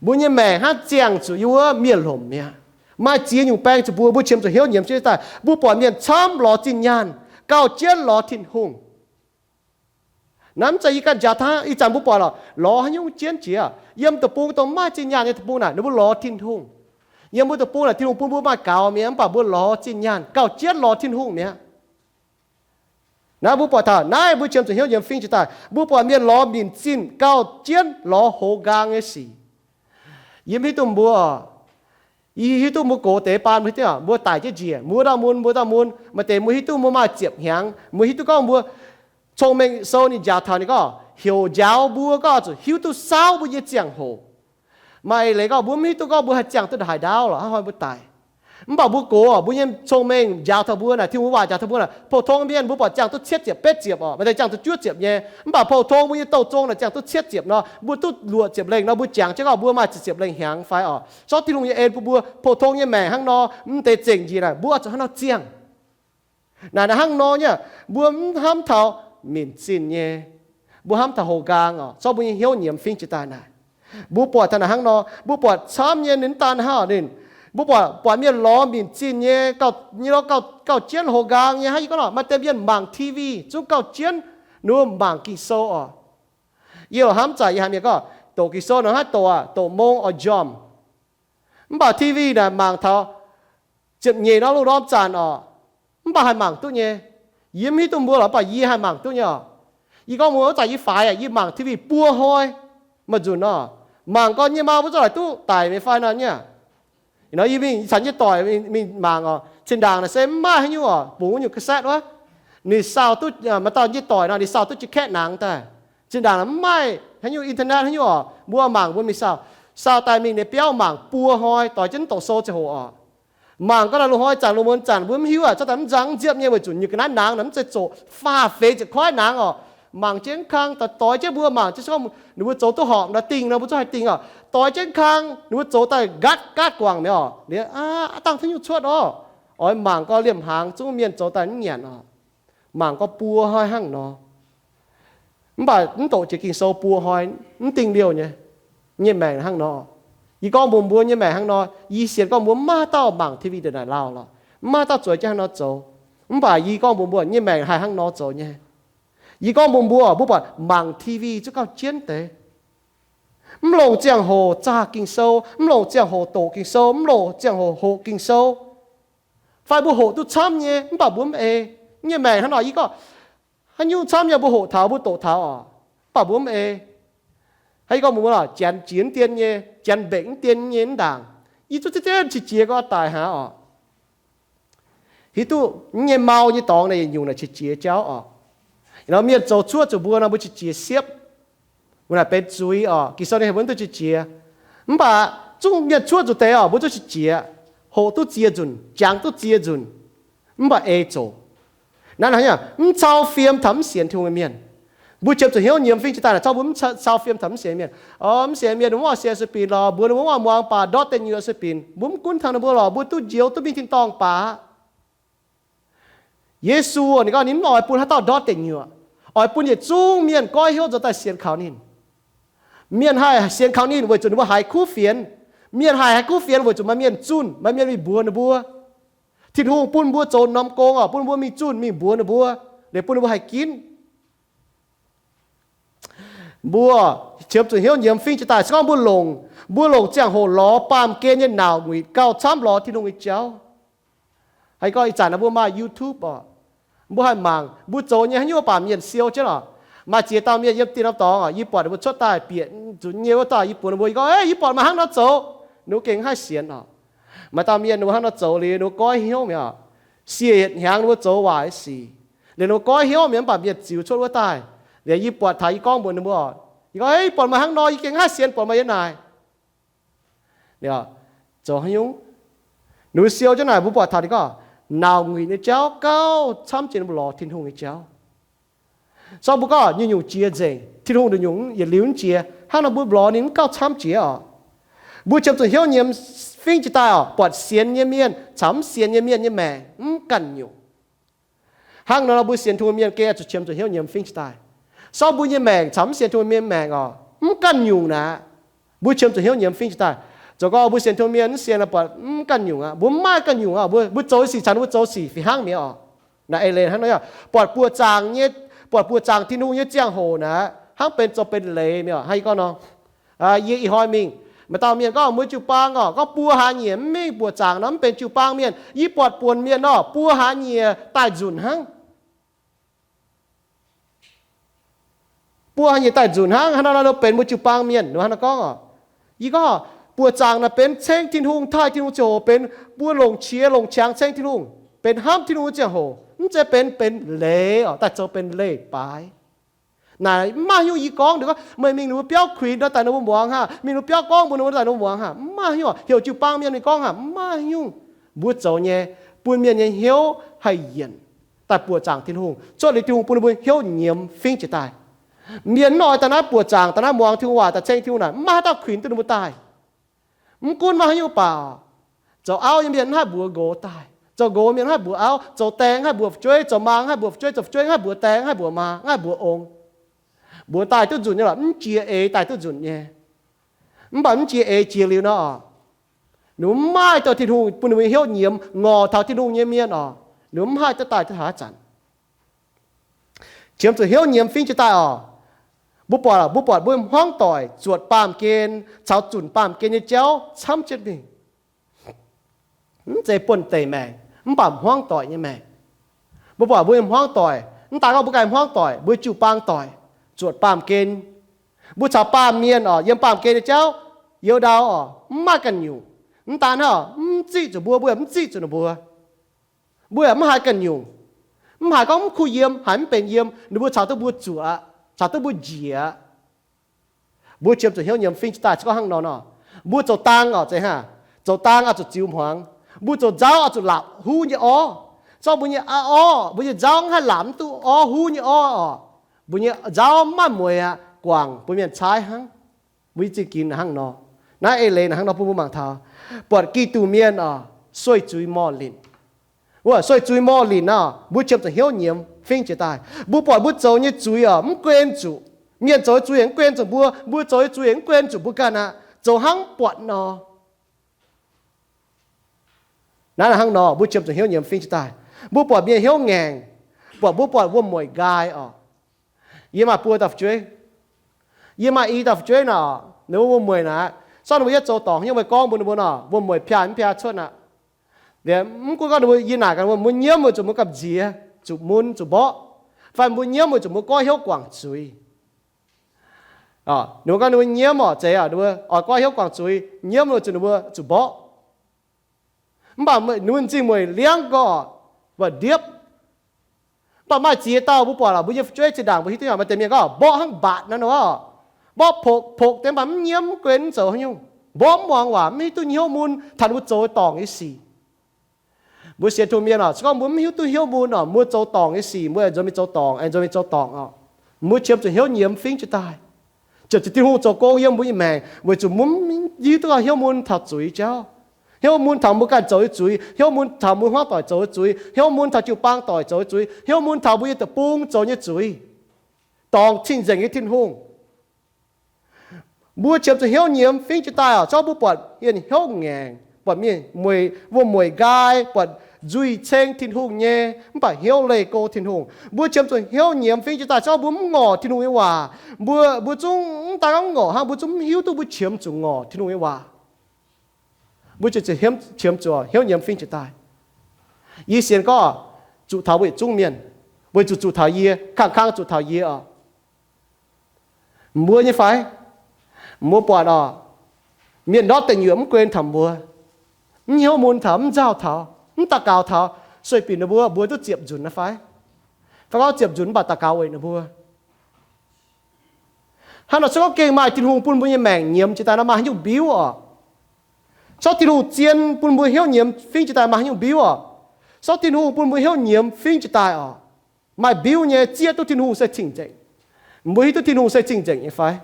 Mbuo nyei maengc hnangv ziangh zuqc yiem wuov miev-lomc mi'aqv. Maaih ziex nyungc baeng zuqc mbuo, mbuo qiemx zuqc hnyouv nyiemz fingx jiex daaih. Mbuo buatc mienh camv lorz zinh nyaanh, gauh jienv lorz Tin-Hungh. Naaiv mv zeiz yie ganh njaaux hnangv. Ih zanc mbuo buatc lorz, lorz haaix nyungc jienv jiex? Yiem deic-bung dongh maaih zinh nyaanh nyei deic-bung naaic, ninh mbuo lorz Tin-Hungh. Yiem mbuo deic-bung naaic Tin-Hungh bun mbuo maaih gaux mi'aqv, mv baac mbuo lorz zinh nyaanh gauh jienv lorz Tin-Hungh mi'aqv. Naaiv mbuo buatc taux naaiv mbuo qiemx zuqc hnyouv nyiemz fingx jiex daaih, mbuo buatc mienh lorz minc zinh gauh jienv lorz hoz nqaang nyei sic. Yie mv hiuv duqv mbuo, yie hiuv duqv mbuo gox deix baan mbuo hiuv duqv mbuo daic jienv njiec, mbuo dauh mun, mbuo dauh mun, maaih deix mbuo hiuv duqv mbuo maaih ziepc hnyangx, mbuo hiuv duqv gorngv mbuo cong-mengh sou ninh njaaux taux ninh gorngv heuc njaaux mbuo gorngv zuqc hiuv duqv saauv mbuo nyei ziangh hoc. Maaih leiz gorngv mbuo mv hiuv duqv gorngv mbuo haih ziangh duqv ndongc haaix ndaauv lorqc, hnangv hnoi mbuo daic. Mv baac mbuo gox mbuo nyei cong-mengh njaaux taux mbuo naaic, Tin-Hungh waac njaaux taux mbuo naaic, pou-tong mienh mbuo buatc ziangh duqv cietv ziepc betv ziepc orqc, maaih deix ziangh duqv juov ziepc nyei. Mv baac pou-tong mbuo nyei douz zong naaic ziangh duqv cietv ziepc nor, mbuo duqv luoqc ziepc lengh nor, mbuo jangx jienv gorngv mbuo maaih ziepc ziepc lengh hnyangx fai orqc. Zorqv Tin-Hungh nyei en bun mbuo, pou-tong nyei maengc hnangv nor, mv deix zengc njiec naaic mbuo zuqc hnangv nor ziangh. Naaic naaiv hnangv nor nyei, mbuo mv hnamv taux minc zinh nyei, mbuo hnamv taux houx nqaang orqc, zorqv mbuo nyei hnyouv nyiemz fingv jiex daaih naaic. Mbuo buatc taux naaic hnangv nor, mbuo buatc camv nyei ninh mv daan hnangv orqc ninh. Mbuo buatc, buatc mienh lorz minc zinh nyei, gauh, nyei lorz gauh, gauh jienv houx nqaang nyei hnangv. Yie gorngv nor, maaih deix mienh mangc T V zungv gauh jienv ninh mbuo mangc Ging-Sou orqc. Yie hnamv zanc yie haiz mienh gorngv doqc Ging-Sou nor haih doqc aqv, doqc mong oix njormh. Mv baac T V naaic mangc taux ziepc nyeic norm loz-norm zanc orqc, mv baac haih mangc duqv nyei. Yie mv hiuv duqv mbuo lorqc, mv baac yie haih mangc duqv nyei orqc. Yie gorngv mbuo wuov zanc yie faix aqv, yie mangc T V buo hnoi, maaih nzunc nor, mangc gau nyei maa mbuo zungv laaic duqv daic meih fai nor nyei. Nor yie mingh caux nyei doic mingh mangc orqc, zinh ndaangc naaic se mv maaih haaix nyungc orqc, bungx wuov nyungc cassette wuov. Ninh saau duqv, maaih dauh nyei doic nor ninh saau duqv jiex kaeqv nangx daaih. Zinh ndaangc naaic mv maaih haaix nyungc internet haaix nyungc orqc, mbuo mangc mbuo mingh saau. Saau daaih mingh ninh biauv mangc buo hnoi, doix jienv doqc sou ziangh hoc orqc. Mangc gau naaic loz-hnoi zanc, loz-muonz zanc, mbuo mv hiuv aqv, zorqv daaih mv nzang mv nziepv nyei weic zuqc nyungc ga'naaiv nangx naaic mv zeiz zoqc faah feix ziepc koiv nangx orqc. Mangc jienv kang, doix jienv mbuo mangc jienv, ninh mbuo zoux duqv horpc nor dingh nor, mbuo zungv haih dingh orqc. Doix jienv kang, ninh mbuo zoux daaih nqaatv nqaatv guangc mi'aqv orqc. Liuz aav dangh haaix nyungc cuotv orqc. Oix mangc gau liemh hnaangx zungv mienh zoux daaih mv nyanc orqc. Mangc gau buo hnoi hnangv nor. Mv baac mv doqc jiex Ging-Sou buo hnoi mv dingh liouh nyei. Nyei maengc hnangv nor. Yie gorngv mbuox mbuo nyei maengc hnangv nor, yie sienx gorngv mbuo mv maaih haaix dauh mangc T V ndongc naaic lauh lorqc, mv maaih haaix dauh zueiz jienv hnangv nor zoux. Mv baac yie gorngv mbuox mbuo nyei maengc haih hnangv nor zoux nyei. Yie gorngv mbuox mbuo, mbuo buatc mangc T V zungv gauh jienv deix. Mv longc ziangh hoc zaah Ging-Sou, mv longc ziangh hoc doqc Ging-Sou, mv longc ziangh hoc hoqc Ging-Sou. Fai mbuo hoqc duqv camv nyei, mv baac mbuo mv ei. Nyei maengc hnangv nor, yie gorngv haaix nyungc camv nyei mbuo hoqc taux, mbuo doqc taux orqc, mv baac mbuo mv ei. Hnangv yie gorngv mbuox mbuo lorqc, janx jiex mv dien nyei, janx mbenc mv dien nyei mv ndaangc, yie zungv zien-zien qiex jiez gorngv daaih hnangv orqc. Hiuv duqv nyei mau nyei dorngx naaic yietc nyungc naaic qiex jiez jauv orqc. Nor mienh zoux cuotv zuqc mbuo nor, mbuo qiex jiez siepv. Mbuo naaic benx zuiz orqc. Ging-Sou ninh heuc mbuo duqv qiex jiez. Mv baac zungv mienh cuotv zuqc deix orqc, mbuo zungv qiex jiez, hoqc duqv ziex nzunc, jangx duqv ziex nzunc, mv baac ei zoqc. Naaiv hnangv mv cau fiem taux mv sienx Tin-Hungh nyei mienh. Mbuo qiemx zuqc hnyouv nyiemz fingv jiex daaih naaic, zorqv mbuo mv cau fiem taux mv sienx mienh. Mv sienx mienh ninh mbuo mv oix sienx sueih binc lorqc, mbuo ninh mbuo mv oix muangx baac ndortv deic nyuoqc sueih binc, mbuo mv gunv taux ninh mbuo lorqc, mbuo duqv njoux duqv mingh tin-dorngh baac. Yesu ninh gorngv ninh mv oix bun haaix dauh ndortv deic nyuoqc, oix bun yietc zungv mienh goiv hnyouv nzuonx daaih sienx kaux ninh. Mienh haih sienx kaux ninh weic zuqc ninh mbuo haiz kuv fienx. Mienh haih haiz kuv fienx weic zuqc maaih mienh zunh, maaih mienh mingh mbuox ninh mbuo. Tin-Hungh bun mbuo zoux norm gong orqc, bun mbuo mingh zunh mingh mbuox ninh mbuo, liuz bun ninh mbuo haih ginv. Mbuo qiemx zuqc hnyouv nyiemz fingv jiex daaih, se gorngv mbuo longc, mbuo longc ziangh hoc lorz baamh gen nyei nauc nguitc gauh camv lorz Tin-Hungh nyei jauv. Haaix gorngv ih zanc naaiv mbuo maaih YouTube orqc, mbuo haih mangc, mbuo zoux nyei haaix nyungc baac mienh siou jienv orqc. Maaih ziex dauh mienh yiem dinh norm dorngx orqc, yie buatc ninh mbuo cuotv daaih bieqc nzunc nyei wuov dauh, yie buatc ninh mbuo, yie gorngv, Eix, yie buatc meih hnangv nor zoux, ninh mbuo gengh haih sienx orqc. Maaih dauh mienh ninh mbuo hnangv nor zoux liuz, ninh mbuo goiv hnyouv mi'aqv orqc. Siec yietc hnyangx ninh mbuo zoux waaic sic, liuz ninh mbuo goiv hnyouv mi'aqv, mv baac mienh ziux cuotv wuov daaih. Liuz yie buatc taux, yie gorngv mbuox ninh mbuo orqc, yie gorngv, Eix, yie buatc meih hnangv nor, yie gengh haih sienx buatc meih nyei naaic. Zoux haaix nyungc? Ninh mbuo siou jienv naaic, mbuo buatc taux ninh gorngv nauc nguitc nyei jauv gauh camv jiex ninh mbuo lorz Tin-Hungh nyei jauv. Zorqv mbuo gorngv nyungc-nyungc jiex nzengc, Tin-Hungh nduqc nyungc yietc liuz mv jiex, hnangv nor mbuo lorz ninh mv gauh camv jiex orqc. Mbuo qiemx zuqc hnyouv nyiemz fingv jiex daaih orqc, buatc sienx nyei mienh caux mv sienx nyei mienh nyei maengc mv ganh nyungc. Hnangv nor, mbuo sienx Tin-Hungh mienh gengh zuqc qiemx zuqc hnyouv nyiemz fingv jiex daaih. Sorng mbuo nyei maengc caux mv sienx Tin-Hungh mienh maengc orqc, mv ganh nyungc naaic. Mbuo qiemx zuqc hnyouv nyiemz fingv jiex daaih. Zoux gorngv mbuo sienx Tin-Hungh mienh, mv sienx buatc mv ganh nyungc aqv. Mbuo mv maaih ganh nyungc aqv. Mbuo, mbuo zoux nyei sic caux ninh mbuo zoux sic fih hnangv mi'aqv orqc. Naaiv eix leiz hnangv nor, buatc buoz-zaangc nyei, buatc buoz-zaangc Tin-Hungh nyei ziangh hoc naaic, hnangv benx zoux benx leiz mi'aqv. Hnangv yie gorngv nor, yie ih hnoi mingh, Maaih dauh mienh gorngv, mbuo jiu-baang orqc, gorngv buo hlaax nyieqc mv mingh buoqc zaangc nor mv benx jiu-baang mienh. Yie buatc buonc mienh orqc, buo hlaax nyieqc daaih nzunc hnangv. Buo hlaax nyieqc daaih nzunc hnangv. Hnangv naaiv nor benx mbuo jiu-baang mienh nor, hnangv naaiv gorngv orqc. Yie gorngv, buoqc zaangc naaic benx ceng Tin-Hungh, taaih Tin-Hungh ziangh hoc benx buo longc qiex longc qangx ceng Tin-Hungh, benx hnamv Tin-Hungh ziangh hoc, mv zeiz benx, benx leiz orqc, daaih zoux benx leiz-baaix. Naaic mv maaih nyungc. Yie gorngv, ninh gorngv, meih mingh ninh mbuo biauv kuinx nor, daaih ninh mbuo muangx haac, mingh ninh mbuo biauv gorngv mbuox ninh mbuo, daaih ninh mbuo muangx haac, mv maaih nyungc. Heuc jiu-baang mienh mingh gorngv haac, mv maaih nyungc. Mbuo zoux nyei, bun mienh nyei hnyouv haih yienc, daaih buoqc zaangc Tin-Hungh, cuotv liuz Tin-Hungh bun ninh mbuo hnyouv nyiemz fingx jiez daaih. Mienh mv oix daaih naaiv buoqc zaangc, daaih naaiv muangx Tin-Hungh waac, daaih ceng Tin-Hungh naaic, mv maaih haaix dauh kuinx duqv ninh mbuo daaih. Mv gunv maaih haaix nyungc baac, zoux auv nyei mienh mv haih mbuox nqox daaih, zoux nqox mienh mv haih mbuox auv, zoux dengx mv haih mbuox fu'jueiv, zoux maaz mv haih mbuox fu'jueiv, zoux fu'jueiv mv haih mbuox dengx, mv haih mbuox maaz, mv haih mbuox ong. Mbuox daaih duqv nzunc nyei lorqc, mv jiex eix daaih duqv nzunc nyei. Mv baac mv jiex eix jiex liuz nor, ninh mbuo mv maaih dauh Tin-Hungh bun ninh mbuo hnyouv nyiemz ngorc taux Tin-Hungh nyei mienh orqc, ninh mbuo mv haih duqv daaih duqv taux haaix zanc. Qiemx zuqc hnyouv nyiemz fingx jiex daaih orqc. Mbuo buatc, mbuo buatc mbuo hmuangv doic zuotc baamh gen caux zunc baamh gen nyei jauv camv jienv mingh. Mv zeiz buonv-deic maengc, mv baac hmuangv doic nyei maengc. Mbuo buatc mbuo nyei hmuangv doic, mv daan gorngv mbuo ganh hmuangv doic, mbuo jiu-baang doic, zuotc baamh gen. Mbuo caux baamh mienh orqc, yiem baamh gen nyei jauv, youz ndau orqc, mv maaih ganh nyungc. Mv daan hnangv, mv ziqv zuqc mbuo, mbuo yaac mv ziqv zuqc ninh mbuo. Mbuo yaac mv haiz ganh nyungc. Mv haiz gorngv mv kuh yiem, haiz mv benx yiem, ninh mbuo caux duqv mbuo zuoqc, caux duqv mbuo njiec. Mbuo qiemx zuqc hnyouv nyiemz fingx jiex daaih se gorngv hnangv nor nor. Mbuo zoux dang orqc, zeiz hnangv, zoux dang oix zuqc ziux hmuangx. Mbuo zoux nzauv oix zuqc laapc huv nyei orv. Zorqv mbuo nyei orv, mbuo nyei nzauv mv haih laapc mv duqv orv huv nyei orv orqc, mbuo nyei nzauv mv maaih mueiz aqv, guangc bun mienh caaiv hnangv. Mbuo zingh ginx hnangv nor. Naaiv eix leiz hnangv nor bun mbuo mangc taux, buatc Giduc mienh orqc, sueih zuiz morh linc. Wuov sueih zuiz morh linc nor, mbuo qiemx zuqc hnyouv nyiemz fingx jiex daaih. Mbuo buatc mbuo zoux nyei zuiz orqc, mv guen zuqc mienh zoux nyei zuiz, mv guen zuqc mbuo, mbuo zoux nyei zuiz mv guen zuqc mbuo ganh aqv, zoux hnangv buatc nor. Naaiv hnangv nor mbuo qiemx zuqc hnyouv nyiemz fingx jiex daaih. Mbuo buatc mienh hnyouv ngaengc, buatc mbuo buatc wuom-mueic nqaai orqc. Yie maaih buo dauh fu'jueiv, yie maaih i dauh fu'jueiv nor, ninh mbuo wuom-mueic naaic, zorqv ninh mbuo yietv zoux dorngc hnyouv meih gorngv mbuox ninh mbuo nor, wuom-mueic piaa mv piaa cuotv aqv. Mv gunv gorngv ninh mbuo, yie naaic gaax mbuo, mbuo nyiemv weic zuqc mbuo gamh nziex, zuqc mun, zuqc mborqv, fai mbuo nyiemv weic zuqc mbuo goiv hnyouv guangc zuiz. Ninh mbuo gorngv ninh mbuo nyiemv orqc, zeiz oix goiv hnyouv guangc zuiz, nyiemv weic zuqc ninh mbuo zuqc mborqv. Mv baac ninh mbuo m'zing mueic liangv gorx, mbuo ndiepv. Mv baac maaih ziex dauh mbuo buatc lorqc, mbuo nyei fu'jueiv zinh ndaangc mbuo hiuv duqv nyei, maaih deix mienh gorngv mborqv hnangv mbatc naaiv nor, mborqv pokx, pokx deix mv baac mv nyiemv, mv guen, mv zoux haaix nyungc, mborqv mv muangx waac, mv hiuv duqv hnyouv mun taux ninh mbuo zoux dorngc nyei sic. Mbuo sienx Tin-Hungh mienh oc, se gorngv mbuo mv hiuv duqv hnyouv mun oc, mbuo zoux dorngc nyei sic, mbuo nzuonx mingh zoux dorngc, aengx nzuonx mingh zoux dorngc oc, mbuo qiemx zuqc hnyouv nyiemz fingx jiez daaih. Ziouc zuqc Tin-Hungh zoux gong yiem mbuo nyei maengc, weic zuqc mbuo mv hiuv duqv hnyouv mun taux zuiz jauv. Hnyouv mun taux mbuo ganh zoux nyei zuiz, hnyouv mun taux mbuo hmuangv doic zoux nyei zuiz, hnyouv mun taux jiu-baang doic zoux nyei zuiz, hnyouv mun taux mbuo nyei deic-bung zoux nyei zuiz, dorngc cing-nzengc nyei Tin-Hungh. Mbuo qiemx zuqc hnyouv nyiemz fingx jiez daaih oc. Se gorngv mbuo buatc mienh hnyouv ngaengc, buatc mienh mueic, wuom-mueic nqaai, buatc nzuih ceng Tin-Hungh nyei, mv baac hnyouv leih go Tin-Hungh. Mbuo qiemx zuqc hnyouv nyiemz fingx jiez daaih. Se gorngv mbuo mv ngorc Tin-Hungh nyei waac, mbuo, mbuo zungv mv daan gorngv mv ngorc hnangv, mbuo zungv mv hiuv duqv mbuo qiemx zuqc ngorc Tin-Hungh nyei waac. Mbuo qiemx zuqc hnyouv nyiemz fingx jiez daaih. Yie sienx gorngv zuqc taux weic zungv mienh, weic zuqc zuqc taux yie, kangv kangv zuqc taux yie oc. Mbuo nyei fai? Mbuo buatc oc, mienh ndortv deic nyuoqc mv guen taux mbuo, mv hnyouv mun taux, mv nzauh taux, mv daux gaux taux, sueih binc ninh mbuo, mbuo duqv ziepc nzunc naaiv fai? Fai gorngv ziepc nzunc mv baac daux gaux weic ninh mbuo. Hnangv nor se gorngv gengh maaih Tin-Hungh bun mbuo nyei maengc nyiemz jiez daaih nor, maaih haaix nyungc mbiuv oc? Se gorngv Tin-Hungh zien bun mbuo hnyouv nyiemz fingx jiez daaih, maaih haaix nyungc mbiuv oc? Se gorngv Tin-Hungh bun mbuo hnyouv nyiemz fingx jiez daaih oc, maaih mbiuv nyei, zieqv duqv Tin-Hungh se cing-nzengc. Mbuo hiuv duqv Tin-Hungh se cing-nzengc nyei fai?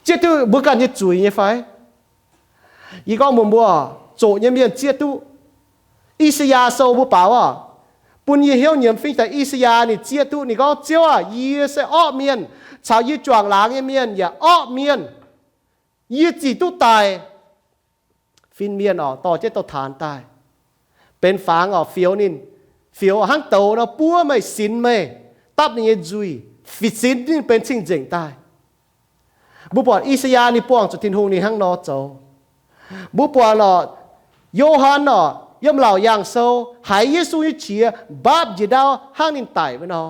Zieqv duqv mbuo ganh nyei zuiz nyei fai? Yie gorngv mbuox mbuo, zoqc nyei mienh zieqv duqv. I^saa^yaa Sou mbuo baaux oc, bun yie hnyouv nyiemz fingx jiez daaih. I^saa^yaa ninh zieqv duqv, ninh gorngv, Ziouv aac, yie se orqv mienh, caux yie juangc laangz nyei mienh yaac orqv mienh. Yie zic duqv daic. Fin-mienh oc, dorh jienv douh taanx daaih, benx fangx oc, fioux ninh, fioux hnangv douz nor buov meih, sinx meih, dapv ninh nyei nzuih, sinx ninh benx cing-nzengc daaih. Mbuo buatc I^saa^yaa ninh buangh zuqc Tin-Hungh ninh hnangv nor zoux. Mbuo buatc orqc, Yo^han orqc, yiem Laauc Yaangh Sou haiz Yesu nyei qiex mbaapv njiec ndau hnangv ninh daic wuov nor.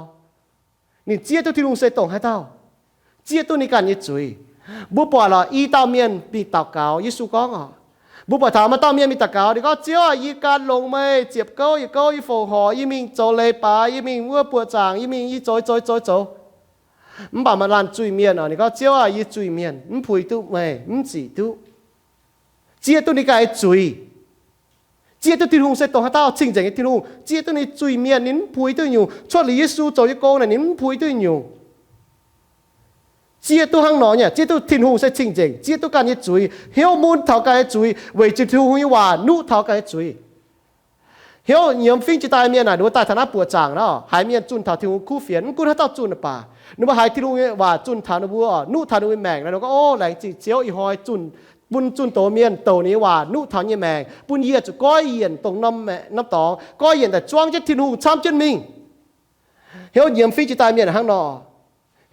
Ninh zieqv duqv Tin-Hungh se dongh haaix dauh, zieqv duqv ninh ganh nyei zuiz. Mbuo buatc orqc, i dauh mienh mingh daux gaux, Yesu gorngv orqc, mbuo buatc taux maaih dauh mienh mingh daux gaux, ninh gorngv, Ziouv aah, yie gan longx meih ziepc gouv yietc gouv, yie fongc horc, yie mingh zoux leiz-baaix, yie mingh wuov buoqc zaangc, yie mingh yie zoux, yie zoux, yie zoux, zoux. Mv baac maaih laanh zuiz-mienh orqc, ninh gorngv, Ziouv aah, yie zuiz-mienh, mv puix duqv meih, mv zic duqv. Zieqv duqv ninh ganh nyei zuiz. Zieqv duqv Tin-Hungh se dongh haaix dauh, cing-nzengc nyei Tin-Hungh. Zieqv duqv ninh zuiz-mienh, ninh mv puix duqv nyungc. Cuotv liuz Yesu zoux nyei gong naaic ninh mv puix duqv nyungc. Zieqv duqv hnangv nor nyei, zieqv duqv Tin-Hungh se cing-nzengc, zieqv duqv ganh nyei zuiz, hnyouv mun taux ganh nyei zuiz, weic zuqc Tin-Hungh nyei waac nuqv taux ganh nyei zuiz. Hnyouv nyiemz fingx jiex daaih mienh naaic, ninh mbuo daaih taux naaiv buoqc zaangc nor, haiz mienh zunh taux Tin-Hungh kuv fienx, mv gunv haaix dauh zunh baac ninh mbuo haiz Tin-Hungh nyei waac zunh taux ninh mbuo, nuqv taux ninh mbuo maengc naaic, ninh gorngv, O, laengz zingh Ziouv, ih hnoi zunh, bun zunh doz mienh douc ninh nyei waac nuqv taux nyei maengc, bun yie zuqc goiv yienc dongh norm dorngx, goiv yienc daaih zuangv jienv Tin-Hungh camv jienv mingh. Hnyouv nyiemz fingx jiex daaih mienh hnangv nor.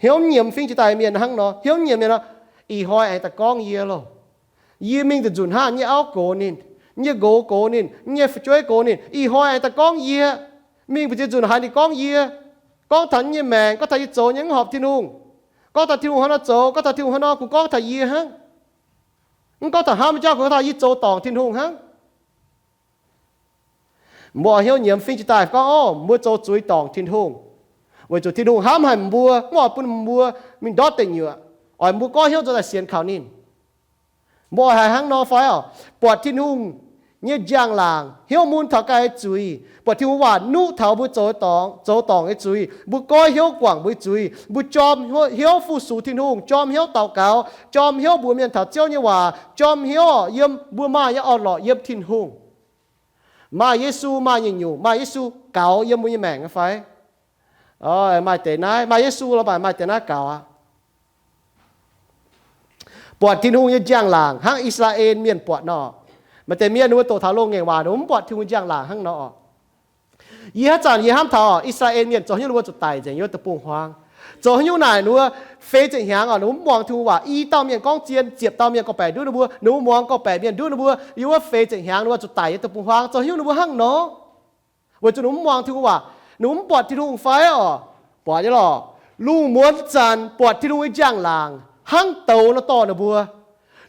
Hnyouv nyiemz fingx jiex daaih mienh hnangv nor. Hnyouv nyiemz mienh nor, Ih hnoi aengx daaih gorngv yie loh. Yie mingh nzunc hnangv nyei auv gox ninh, nyei nqox gox ninh, nyei fu'jueiv gox ninh, ih hnoi aengx daaih gorngv yie. Mingh mbu'ziex nzunc haiz ninh gorngv yie, gorngv taux nyei maengc, gorngv taux yie zoux nyei mv horpc Tin-Hungh, gorngv taux Tin-Hungh hnangv nor zoux, gorngv taux Tin-Hungh hnangv nor, kungx gorngv taux yie hnangv. Mv gorngv taux hnamv nyei jauv, kungx gorngv taux yie zoux dorngc Tin-Hungh hnangv. Mbuo hnyouv nyiemz fingx jiex daaih gorngv, O, mbuo zoux zuiz dorngc Tin-Hungh, weic zuqc Tin-Hungh hnamv haic mbuo, mv oix bun mbuo mingh ndortv deic nyuoqc, oix mbuo goiv hnyouv nzuonx daaih sienx kaux ninh. Mbuo oix haiz hnangv nor fai orqc? Buatc Tin-Hungh nyei njang-laangc, hnyouv mun taux ganh nyei zuiz, buatc Tin-Hungh waac nuqv taux mbuo zoux dorngc nyei zuiz, mbuo goiv hnyouv guangc mbuo nyei zuiz, mbuo jorm hnyouv fu-sux Tin-Hungh, jorm hnyouv daux gaux, jorm hnyouv mbuox mienh taux Ziouv nyei waac, jorm hnyouv yiem mbuo maaih nyei orn-lorqc yiem Tin-Hungh. Maaih Yesu maaih nyungc-nyungc, maaih Yesu gaux yiem mbuo nyei maengc nyei fai? Maaih deix naaiv, maaih Yesu lorqc, maaih deix naaiv gaux aqv. Buatc Tin-Hungh nyei njang-laangc hnangv I^saa^laa^en Mienh buatc nor. Maaih deix mienh ninh mbuo doqc taux loz-ngaengc waac, ninh mbuo mv buatc Tin-Hungh njang-laangc hnangv nor. Yie haaix zanc yie hnamv taux I^saa^laa^en Mienh zoux haaix nyungc ninh mbuo zuqc daic nzengc, yiem wuov deic-bung-huaang. Zoux haaix nyungc naaic ninh mbuo feix ziepc hnyangx oc, ninh mbuo mv muangx Tin-Hungh waac. I dauh mienh gorngv zien, ziepc dauh mienh gorngv-baeqc nduov ninh mbuo, ninh mbuo muangx gorngv-baeqc mienh nduov ninh mbuo, yiem wuov feix ziepc hnyangx ninh mbuo zuqc daic yiem deic-bung-huaang. Zoux haaix nyungc ninh mbuo hnangv nor? Weic zuqc ninh mbuo mv muangx Tin-Hungh waac, ninh mbuo mv buatc Tin-Hungh fai oc? Buatc nyei lorqc. Lungh muonz zanc buatc Tin-Hungh nyei njang-laangc hnangv douz nor dorh ninh mbuo.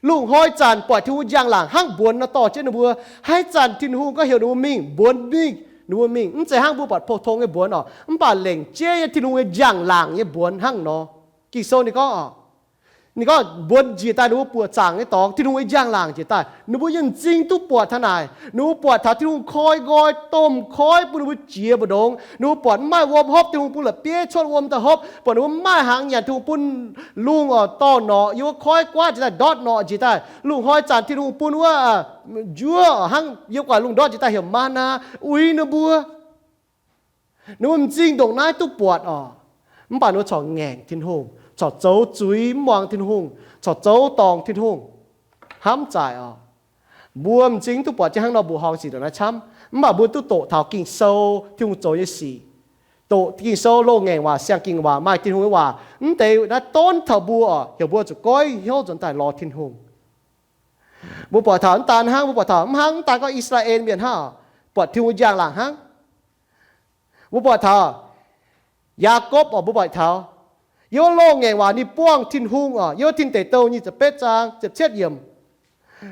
Lungh hnoi zanc buatc Tin-Hungh njang-laangc hnangv mbuonx nor dorh jienv ninh mbuo. Haaix zanc Tin-Hungh gorngv heuc ninh mbuo mingh, mbuonx mingh, ninh mbuo mingh. Mv zeiz hnangv mbuo buatc pou-tong nyei mbuonx oc, mv baac lengc jeiv nyei Tin-Hungh nyei njang-laangc nyei mbuonx hnangv nor. Ging-Sou ninh gorngv oc, ninh gorngv mbuonx njiec daaih ninh mbuo buoqc zaangc nyei dorngx, Tin-Hungh nyei njang-laangc njiec daaih, ninh mbuo yaac m'zing duqv buatc taux naaic. Ninh mbuo buatc taux Tin-Hungh koi nqoi domh koiv bun ninh mbuo jiex mbu'ndongx. Ninh mbuo buatc mv maaih wuom hopv, Tin-Hungh bun la'bieiv cuotv wuom daaih hopv. Buatc ninh mbuo mv maaih hnaangx nyanc, Tin-Hungh bun lungh oc dorh norqc, yiem wuov koiv guaav njiec daaih ndortv norqc njiec daaih. Lungh hnoi zanc Tin-Hungh bun wuov njuov hnangv yiem gu'nguaaic lungh ndortv njiec daaih heuc maa^naa uix ninh mbuo. Ninh mbuo m'zing ndongc naaiv duqv buatc oc. Mv baac ninh mbuo corc ngaengc Tin-Hungh, corc zoux zuiz mv muangx Tin-Hungh, corc zoux dorngc Tin-Hungh. Hnamv zaaic oc. Mbuo m'zing duqv buatc jienv hnangv nor mbuoqc horngh sic ndongc naaiv camv, mv baac mbuo duqv doqc taux Ging-Sou Tin-Hungh zoux nyei sic, doqc Ging-Sou loz-ngaengc waac, siang-ging waac, maaih Tin-Hungh nyei waac. Mv deix naaiv donv taux mbuo oc, heuc mbuo zuqc goiv hnyouv nzuonx daaih lorz Tin-Hungh. Mbuo buatc taux mv daan hnangv, mbuo buatc taux mv hnangv, mv daan gorngv I^saa^laa^en Mienh hnangv oc, buatc Tin-Hungh njang-laangc hnangv. Mbuo buatc taux Yaakopv oc, mbuo buatc taux yiem wuov loz-ngaengc waac ninh buangh Tin-Hungh oc, yiem wuov Tin Deic Douh nyic ziepc betv zaang ziepc cietv yiemc.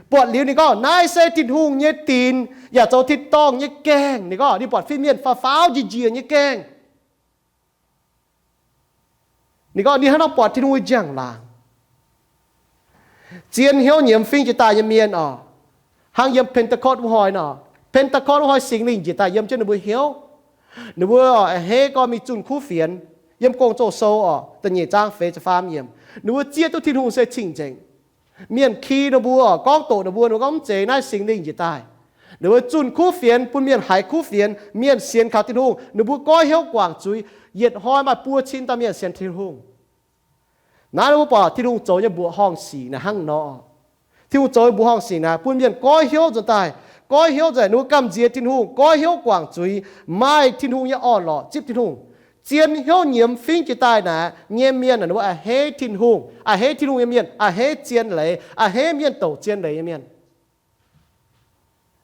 Buatc liuz ninh gorngv, Naaiv se Tin-Hungh nyei dinc, yaac zoux tin-dorngh nyei gaengh. Ninh gorngv ninh buatc fin-mienh faaux faaux njiec njiec nyei gaengh. Ninh gorngv ninh hnangv nor buatc Tin-Hungh njang-laangc. Zien hnyouv nyiemz fingx jiex daaih nyei mienh oc, hnangv yiem Pentecost wuov hnoi nor. Pentecost wuov hnoi Singx Lingh njiec daaih yiem jienv ninh mbuo hnyouv. Ninh mbuo a'hneiv gorngv mingh zunh kuv fienx. Yiem Gong-Zoh Sou oc, da'nyeic zaang feix ziepc faam yiemc, ninh mbuo zieqv duqv Tin-Hungh se cing-nzengc. Mienh ki ninh mbuo oc, gorngv doqc ninh mbuo, ninh mbuo gorngv, Mv zeiz, naaiv Singx Lingh njiec daaih. Ninh mbuo zunh kuv fienx, bun mienh haiz kuv fienx, mienh sienx kaux Tin-Hungh, ninh mbuo goiv hnyouv guangc zuiz. Yietc hnoi maaih buo cin dauh mienh sienx Tin-Hungh. Naaiv mbuo buatc Tin-Hungh zoux nyei mbuoqc horngh sic naaiv hnangv nor. Tin-Hungh zoux nyei mbuoqc horngh sic naaiv bun mienh goiv hnyouv nzuonx daaih, goiv hnyouv nzuonx, ninh mbuo gamh nziex Tin-Hungh, goiv hnyouv guangc zuiz, maaih Tin-Hungh nyei orn-lorqc, zipv Tin-Hungh, Zien hnyouv nyiemz fingv jiex daaih naaic nyei mienh, ninh mbuo a'hneiv Tin-Hungh. A'hneiv Tin-Hungh nyei mienh a'hneiv zien leiz, a'hneiv mienh douc zien leiz nyei mienh.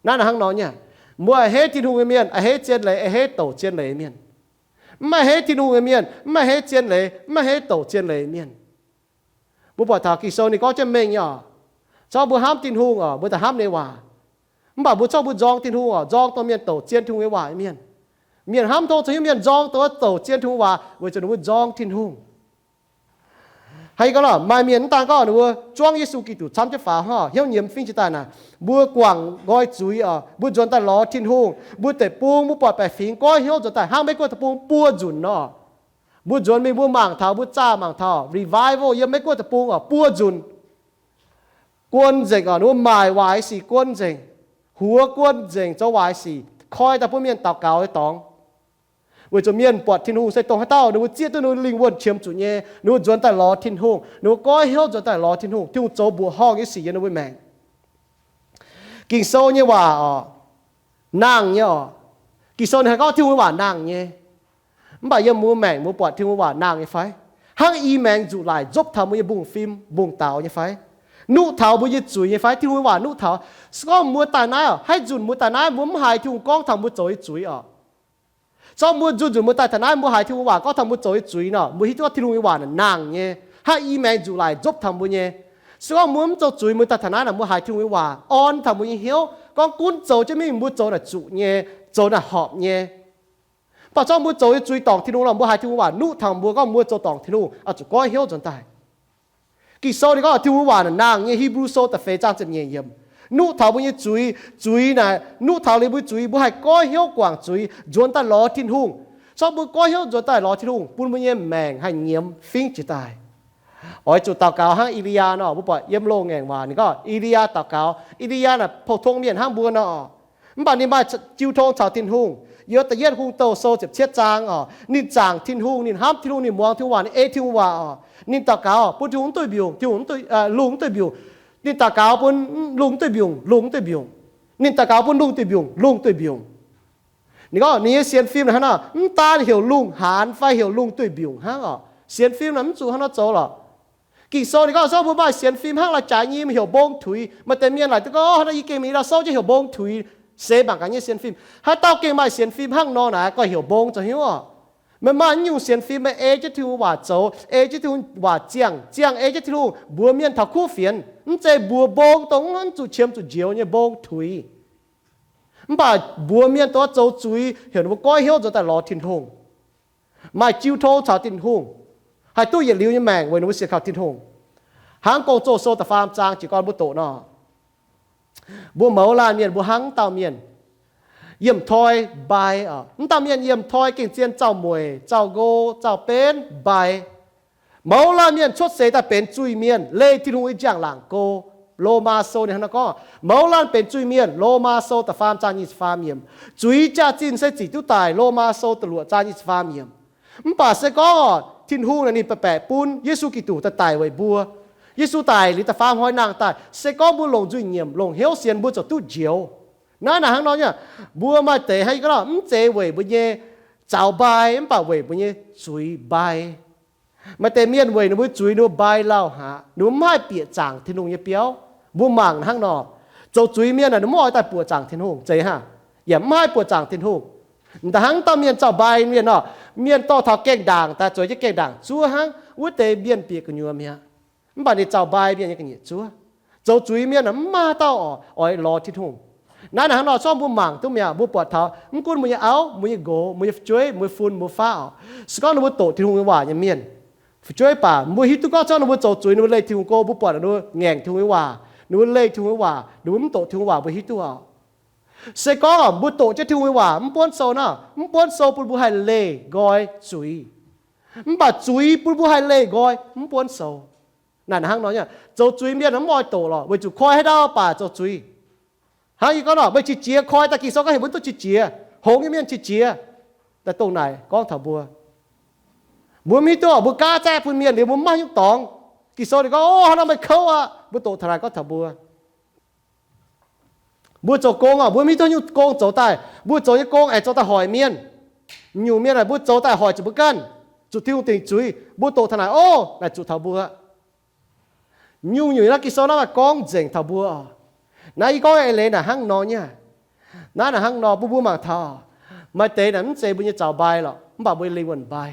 Naaiv hnangv nor nyei. Mbuo a'hneiv Tin-Hungh nyei mienh a'hneiv zien leiz, a'hneiv douc zien leiz nyei mienh. Mv a'hneiv Tin-Hungh nyei mienh mv a'hneiv zien leiz, mv a'hneiv douc zien leiz nyei mienh. Mbuo buatc taux Ging-Sou ninh gorngv jienv mengh nyei oc. Zorqv mbuo hnamv Tin-Hungh oc, mbuo daaih hnamv ninh nyei waac. Mv baac mbuo zorqv mbuo nzorng Tin-Hungh oc, nzorng dongh mienh douc zien Tin-Hungh nyei waac nyei mienh. Mienh hnamv tov zoux hiuv mienh nzorng dongh douc zien Tin-Hungh waac weic zuqc ninh mbuo nzorng Tin-Hungh. Haiz gorngv lorqc, maaih mienh mv daan gorngv ninh mbuo juangv Yesu Giduc camv jienv faaux hnangv, hnyouv nyiemz fingv jiex daaih naaic, mbuo guangc nqoi zuiz oc, mbuo nzuonx daaih lorz Tin-Hungh, mbuo deic-bung mbuo buatc baeqc fingx goiv hnyouv nzuonx daaih hnangv Meiv Guoqv deic-bung buo nzunc nor. Mbuo nzuonx mingh mbuo mangc taux, mbuo zaah mangc taux revival yiem Meiv Guoqv deic-bung oc, buo nzunc. Guon nzengc oc, ninh mbuo maaic waaic sic guon nzengc, huox guon nzengc, zoux waaic sic, koi daaih bun mienh daux gaux nyei dorngx. Weic zuqc mienh buatc Tin-Hungh se dongh haaix dauh ninh mbuo zieqv duqv ninh mbuo lingh wuonh qiemx zuqc nyei, ninh mbuo nzuonx daaih lorz Tin-Hungh, ninh mbuo goiv hnyouv nzuonx daaih lorz Tin-Hungh, Tin-Hungh zoux mbuoqc horngh nyei sic yiem ninh mbuo maengc. Ging-Sou nyei waac oc, nangh nyei oc. Ging-Sou ninh haih gorngv Tin-Hungh nyei waac nangh nyei. Mv baac yiem mbuo maengc mbuo buatc Tin-Hungh nyei waac nangh nyei fai? Hnangv i maengx nzuqc laaic nzopv taux mbuo nyei mbungv-fim mbungv-daaux nyei fai? Nuqv taux mbuo nyei zuiz nyei fai? Tin-Hungh nyei waac nuqv taux. Se gorngv mbuo daaih naaiv oc, haaix nzunc mbuo daaih naaiv mbuo mv haiz Tin-Hungh gorngv taux mbuo zoux nyei zuiz oc. Se gorngv mbuo nzunc nzunc mbuo daaih taux naaiv mbuo haiz Tin-Hungh nyei waac gorngv taux mbuo zoux nyei zuiz nor, mbuo hiuv duqv gorngv Tin-Hungh nyei waac naaic nangh nyei, hnangv i maengx nzuqc laaic nzopv taux mbuo nyei. Se gorngv mbuo mv zoux zuiz mbuo daaih taux naaiv naaic mbuo haiz Tin-Hungh nyei waac orn taux mbuo nyei hnyouv, gorngv gunv zoux jienv mingh mbuo zoux naaic zuqc nyei, zoux naaic horpc nyei. Mv baac se gorngv mbuo zoux nyei zuiz dorngc Tin-Hungh nor, mbuo haiz Tin-Hungh waac nuqv taux mbuo gorngv mbuo zoux dorngc Tin-Hungh oix zuqc goiv hnyouv nzuonx daaih. Ging-Sou ninh gorngv Tin-Hungh nyei waac naaic nangh nyei, Hipv^lu Sou da'feix zaang ziepc nyeic yiemc. Nuqv taux mbuo nyei zuiz, zuiz naaic nuqv taux liuz mbuo nyei zuiz, mbuo haih goiv hnyouv guangc zuiz, nzuonx daaih lorz Tin-Hungh. Se gorngv mbuo goiv hnyouv nzuonx daaih lorz Tin-Hungh, bun mbuo nyei maengc haih nyiemz fingv jiex daaih. Oix zuqc daux gaux hnangv E^li^yaa nor, mbuo buatc yiem Loz-Ngaengc Waac ninh gorngv E^li^yaa daux gaux. E^li^yaa naaic pou-tong mienh hnangv mbuo nor. Mv baac ninh maaih jiu tong caux Tin-Hungh. Yiem Da'yietv Hungh Douh Sou ziepc cietv zaang oc, ninh zaangc Tin-Hungh, ninh hnamv Tin-Hungh, ninh muangx Tin-Hungh waac, ninh ei Tin-Hungh waac oc. Ninh daux gaux bun Tin-Hungh mv duih mbiungc, Tin-Hungh mv duih, lungh mv duih mbiungc. Ninh daux gaux bun lungh mv duih mbiungc, lungh mv duih mbiungc. Ninh daux gaux bun lungh duih mbiungc, lungh duih mbiungc. Ninh gorngv ninh nyei sienx fim hnangv nor, mv daan heuc lungh haanz fai heuc lungh duih mbiungc hnangv oc. Sienx fim naaic mv zuqc hnangv nor zoux lorqc. Ging-Sou ninh gorngv se gorngv mbuo maaih sienx fim hnangv la'jaaix nyim heuc mbong tuix, maaih deix mienh laaic duqv gorngv hnangv nor yie gengh mingh ndau souv jienv heuc mbong tuix, seix mangc gaax nyei sienx fim. Haaix dauh gengh maaih sienx fim hnangv nor naaic, gauh heuc mbong zoux hnyouv oc. Meih maaih naaiv nyungc sienx fim, meih ei jienv Tin-Hungh waac zoux, ei jienv Tin-Hungh waac ziangh, ziangh ei jienv Tin-Hungh, mbuox mienh taux kuv fienx, mv zeiz mbuox mbong dongh mv zuqc qiemx zuqc njoux nyei mbong tuix. Mv baac mbuox mienh dongh zoux zuiz heuc ninh mbuo goiv hnyouv nzuonx daaih lorz Tin-Hungh, maaih jiu tong caux Tin-Hungh, haih duqv yietc liuz nyei maengc weic ninh mbuo sienx kaux Tin-Hungh. Hnangv Gong-Zoh Sou da'faam zaang jiez gorn mbuo doqc nor, mbuo mouz laanh mienh mbuo hnangv dauh mienh, yiemh toi mbai oc. Mv dauh mienh yiemh toi gengh zien zaux mueic, zaux nqo, zaux benv mbai. Mouz laanh mienh cuotv seix daaih benx zuiz-mienh, leih Tin-Hungh nyei njang-laangc go. Lomaa Sou ninh hnangv nor gorngv, mouz laanh benx zuiz-mienh. Lomaa Sou da'faam zaang nyic ziepc faam yiemc. Zuiz jaax-zinh se zic duqv daic. Lomaa Sou da'luoqc zaang nyic ziepc faam yiemc. Mv baac se gorngv oc, Tin-Hungh naaic ninh baeqc baeqc bun Yesu Giduc daaih daic weic mbuo. Yesu daic liuz da'faam hnoi nangh daaih, se gorngv mbuo longc nzuih nyiemc, longc hnyouv sienx, mbuo ziouc duqv njoux. Naaiv naaic hnangv nor nyei, mbuo maaih deix hnangv yie gorngv nor, mv zeiz weic mbuo nyei zaux mbai, mv baac weic mbuo nyei zuiz mbai. Maaih deix mienh weic ninh mbuo zuiz ninh mbuo mbai lauh haic, ninh mbuo mv haih bieqc zaangc Tin-Hungh nyei biauv. Mbuo mangc hnangv nor, zoux zuiz mienh naaic ninh mv oix daaih buoqc zaangc Tin-Hungh, zeiz hnangv, yaac mv haih buoqc zaangc Tin-Hungh. Da'hnangv dauh mienh zaux mbai mienh nor, mienh dorh taux gaengh ndaangc daaih, zueiz jienv gaengh ndaangc zuov hnangv, wuov deix mienh bieqc gu'nyuoz mi'aqv. Mv baac ninh zaux mbai mienh nyei ga'nyiec zuov. Zoux zuiz mienh naaic mv maaih dauh oix lorz Tin-Hungh. Naaiv naaic hnangv nor, se gorngv mbuo mangc duqv mi'aqv, mbuo buatc taux mv gunv mbuo nyei auv, mbuo nyei nqox, mbuo nyei fu'jueiv, mbuo nyei fun, mbuo nyei faav oc, se gorngv ninh mbuo doqc Tin-Hungh nyei waac nyei mienh, fu'jueiv baac mbuo hiuv duqv gorngv se gorngv ninh mbuo zoux zuiz, ninh mbuo leih Tin-Hungh go, mbuo buatc ninh mbuo ngaengc Tin-Hungh nyei waac, ninh mbuo leih Tin-Hungh nyei waac, ninh mbuo mv doqc Tin-Hungh waac, mbuo hiuv duqv oc. Se gorngv mbuo doqc jienv Tin-Hungh nyei waac mv buonv sou nor, mv buonv sou bun mbuo haih leih nqoi zuiz. Mv baac zuiz bun mbuo haih leih nqoi mv buonv sou. Naaic hnangv nor nyei, zoux zuiz mienh mv oix doqc lorqc, weic zuqc koi haaix ndau baac zoux zuiz. Hnangv yie gorngv nor, meih qiex jiez koi daaih, Ging-Sou gorngv heuc mbuo duqv qiex jiez, hngongx nyei mienh qiex jiez. Daaih dongh naaic gorngv taux mbuo, mbuo mv hiuv duqv mbuo gaav zaeqv bun mienh liuz mbuo mv maaih nyungc dorngx. Ging-Sou ninh gorngv, o, hnangv nor meih kouv aqv. Mbuo doqc taux naaic gorngv taux mbuo, mbuo zoux gong oc, mbuo mv hiuv duqv nyungc gong zoux daaih, mbuo zoux nyei gong aengx zoux daaih hoic mienh. Nyungc mienh naaic mbuo zoux daaih hoic zuqc mbuo ganh, zuqc Tin-Hungh dingc zuiz, mbuo doqc taux naaic, o, naaic zuqc taux mbuo. Nyungc-nyungc naaiv Ging-Sou naaiv maaih gorngv nzengc taux mbuo oc. Naaiv yie gorngv eix leiz naaic hnangv nor nyei. Naaiv naaic hnangv nor bun mbuo mangc taux, maaih deix naaic mv zeiz mbuo nyei zaux mbai lorqc, mv baac mbuo nyei lingh wuonh mbai.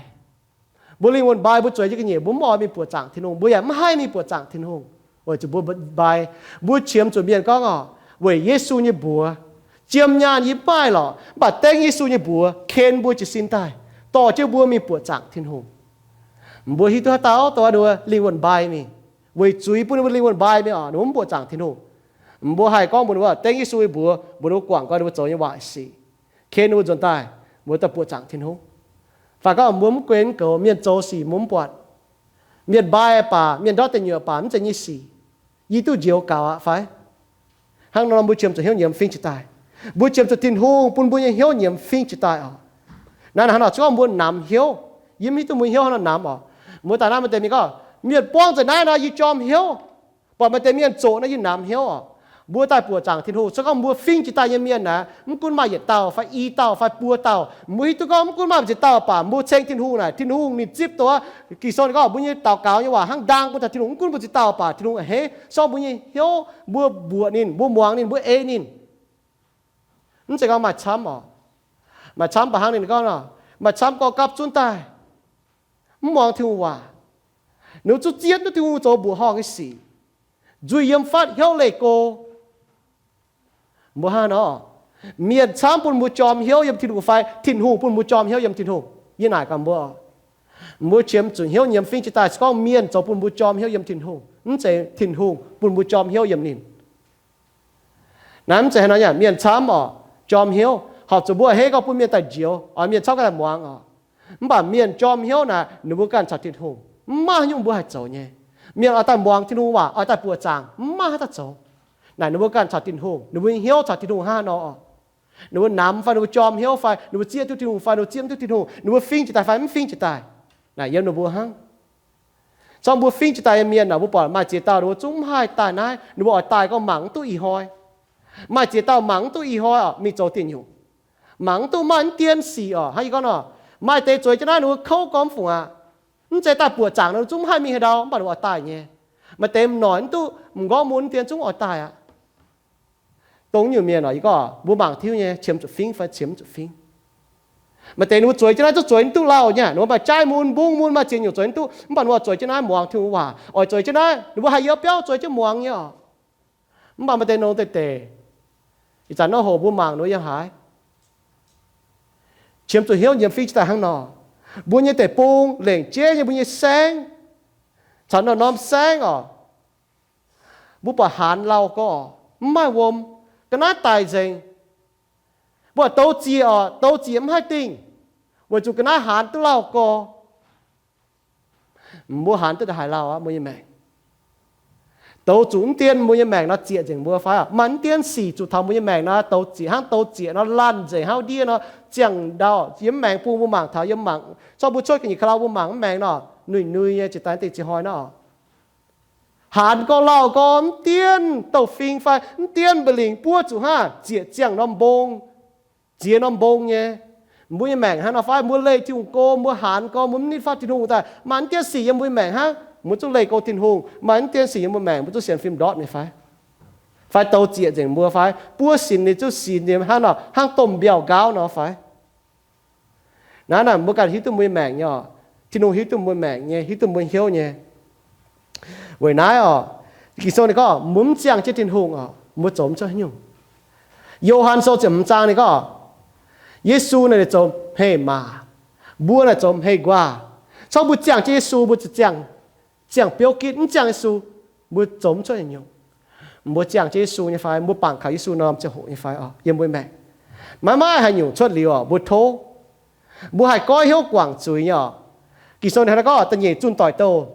Mbuo lingh wuonh mbai, mbuo zueiz jienv ga'nyiec, mbuo mv oix mingh buoqc zaangc Tin-Hungh, mbuo yaac mv haih mingh buoqc zaangc Tin-Hungh, weic zuqc mbuo mbai. Mbuo qiemx zuqc mienh gorngv oc, weic Yesu nyei mbuox, jiem nyaanh yie mv maaih lorqc, mv baac dengv Yesu nyei mbuox ken mbuo jiez sin daaih, dorh jienv mbuo mingh buoqc zaangc Tin-Hungh. Mbuo hiuv duqv haaix dauh dongh ninh mbuo lingh wuonh mbai mingh, weic zuiz bun ninh mbuo lingh wuonh mbai mingh oc, ninh mbuo mv buoqc zaangc Tin-Hungh. Mbuo haih gorngv mbuox ninh mbuo dengv Yesu nyei mbuox, mbuox ninh mbuo guangc gau ninh mbuo zoux nyei waaic sic, ken ninh mbuo nzuonx daaih, mbuo daaih buoqc zaangc Tin-Hungh. Fai gorngv mbuo mv gunv goux mienh zoux sic mbuo mv buatc. Mienh mbai baac, mienh ndortv deic nyuoqc baac, mv zeiz nyei sic, yie duqv njoux gaux aqv fai? Hnangv nor mbuo qiemx zuqc hnyouv nyiemz fingv jiez daaih. Mbuo qiemx zuqc Tin-Hungh bun mbuo nyei hnyouv nyiemz fingv jiez daaih oc. Naaiv hnangv nor se gorngv mbuo namx hnyouv, yie mv hiuv duqv mbuo hnyouv hnangv nor namx oc. Mbuo daaih naaiv maaih deix mienh gorngv, mienh buangv nzengc naaiv nor yie jorm hnyouv, buatc maaih deix mienh zoqc nor yie namx hnyouv oc. Mbuo daaih buoqc zaangc Tin-Hungh se gorngv mbuo fingv jiez daaih nyei mienh naaic, mv gunv maaih yietc dauh fai i dauh fai buo dauh, mbuo hiuv duqv gorngv mv gunv maaih ziex dauh baac mbuo ceng Tin-Hungh naaic, Tin-Hungh ninh zipv duqv. Ging-Sou ninh gorngv mbuo nyei daux gaux nyei waac hnangv ndaang bun taux Tin-Hungh, mv gunv mbuo ziex dauh baac Tin-Hungh a'hneiv. Se gorngv mbuo nyei hnyouv, mbuo mbuoqc ninh, mbuo muangx ninh, mbuo ei ninh. Mv zeiz gorngv maaih camv oc. Maaih camv baac hnangv ninh gorngv nor, maaih camv gorngv gapv zunv daaih, mv muangx Tin-Hungh waac, ninh zungv zieqv duqv Tin-Hungh zoux mbuoqc horngh nyei sic, nzuih yiem fatv, hnyouv leih go. Mbuo hnangv nor, mienh camv bun mbuo jorm hnyouv yiem Tin-Hungh fai Tin-Hungh bun mbuo jorm hnyouv yiem Tin-Hungh? Yie naaic gaax mbuo, mbuo qiemx zuqc hnyouv nyiemz fingv jiez daaih se gorngv mienh zoux bun mbuo jorm hnyouv yiem Tin-Hungh, mv zeiz Tin-Hungh bun mbuo jorm hnyouv yiem ninh. Naaiv mv zeiz haaix nor nyei, mienh camv oc, jorm hnyouv horpc zuqc mbuo a'hneiv gorngv bun mienh daaih njoux, oix mienh camv ganh daaih muangx oc. Mv baac mienh jorm hnyouv naaic, ninh mbuo ganh caux Tin-Hungh mv maaih haaix nyungc mbuo haih zoux nyei. Mienh oix daaih muangx Tin-Hungh waac, oix daaih buoqc zaangc, mv maaih haaix dauh zoux. Naaic ninh mbuo ganh caux Tin-Hungh, ninh mbuo nyei hnyouv caux Tin-Hungh hnangv nor oc. Ninh mbuo namx fai ninh mbuo jorm hnyouv fai ninh mbuo zieqv duqv Tin-Hungh fai ninh mbuo zieqv mv duqv Tin-Hungh, ninh mbuo fingv jiez daaih fai mv fingv jiez daaih, naaic yiem ninh mbuo hnangv. Se gorngv mbuo fingv jiez daaih nyei mienh naaic, mbuo buatc maaih ziex dauh ninh mbuo zungv mv haih daaih naaiv, ninh mbuo oix daaih gorngv mangc mv duqv ih hnoi. Maaih ziex dauh mangc mv duqv ih hnoi oc, mingh zoux dieh nyungc. Mangc mv duqv maaih mv dien sic oc, hnangv yie gorngv nor, maaih deix zueiz jienv naaiv ninh mbuo kouv gormx fungc aqv. Mv zeiz daaih buoqc zaangc ninh zungv mv haih mingh haaix ndau, mv baac ninh mbuo oix daaih nyei. Maaih deix m'norqc mv duqv m'nqorngv mun mv dien zungv oix daaih aqv. Dongh nyungc mienh oc, yie gorngv mbuo mangc tiuv nyei, qiemx zuqc fingv fai qiemx mv zuqc fingv. Maaih deix ninh mbuo zueiz jienv naaiv zungv zueiz mv duqv lauh nyei, ninh mbuo maaih jaaiv mun, mbungv mun, maaih ziex nyungc zueiz mv duqv, mv baac ninh mbuo zueiz jienv naaiv muangx Tin-Hungh waac, oix zueiz jienv naaiv, ninh mbuo haih yiem biauv zueiz jienv muangx nyei oc. Mv baac maaih deix nongx deix deix, ih zanc nor hoc mbuo mangc ninh mbuo yiem haaix. Qiemx zuqc hnyouv nyiemz fingv jiez daaih hnangv nor. Mbuo nyei deic-bung lengc jeiv nyei mbuo nyei saengv, caux norm-norm saengv oc, mbuo buatc haanz lauh gorx, mv maaih wuom, ga'naaiv daic nzengc. Mbuo douz ziec oc, douz ziec mv haih dingh, weic zuqc ga'naaiv haanz duqv lauh gorx. Mbuo haanz duqv ndongc haaix lauh aqv, mbuo nyei maengc. Douz zuqc mv dien mbuo nyei maengc nor, ziec nzengc mbuo fai? Maaih mv dien sic zuqc taux mbuo nyei maengc nor, douz ziec hnangv douz ziec nor, laanh nzengc hnangv ndiev nor, ziangh ndau yiem maengx bung mbuo mangc taux yiem mangc, zorqv mbuo cuotv ga'nyiec ka'lau mbuo mangc mv maengx nor, nui nui nyei ziec daaih dingh ziec hnoi nor. Haanz gorx lauh gorx mv dien douh fing fai mv dien mba'lingc buov zuqc hnangv ziec ziangh norm mbong, ziex norm mbong nyei. Mbuo nyei maengc hnangv nor fai? Mbuo leih Tin-Hungh go, mbuo haanz gorx, mbuo mv nitv fatv Tin-Hungh daaih, maaih mv dien sic yiem mbuo nyei maengc hnangv. Mbuo zungv leih go Tin-Hungh, maaih mv dien sic yiem mbuo maengc, mbuo zungv sienx fim ndortv nyei fai? Fai douz ziec nzengc mbuo fai? Buov sinx ninh zungv sinx ninh hnangv nor, hnangv domh mbiauh nqaauv nor fai? Naaiv naaic mbuo ganh hiuv duqv mbuo nyei maengc nyei oc. Tin-Hungh hiuv duqv mbuo maengc nyei, hiuv duqv mbuo hnyouv nyei. Weic naaiv oc, Ging-Sou ninh gorngv mbuo mv ziangh jienv Tin-Hungh oc, mbuo zoux mv cuotv haaix nyungc. Yo^han Sou ziepc hmz zaang ninh gorngv, Yesu naaic zoux hmei-maac, mbuo naaic zoux hmei-nquaah. Corc mbuo ziangh jienv Yesu, mbuo ziangh, ziangh biouv gitv, mv ziangh Yesu, mbuo zoux mv cuotv haaix nyungc. Mbuo ziangh jienv Yesu nyei fai? Mbuo bangc kaux Yesu norm ziangh hoc nyei fai oc? Yiem mbuo maengc, maiv maaih haaix nyungc cuotv liuz oc, mbuo tov. Mbuo haih goiv hnyouv guangc zuiz nyei oc. Ging-Sou ninh hnangv naaiv gorngv, da'nyeic Zunh Doic Douh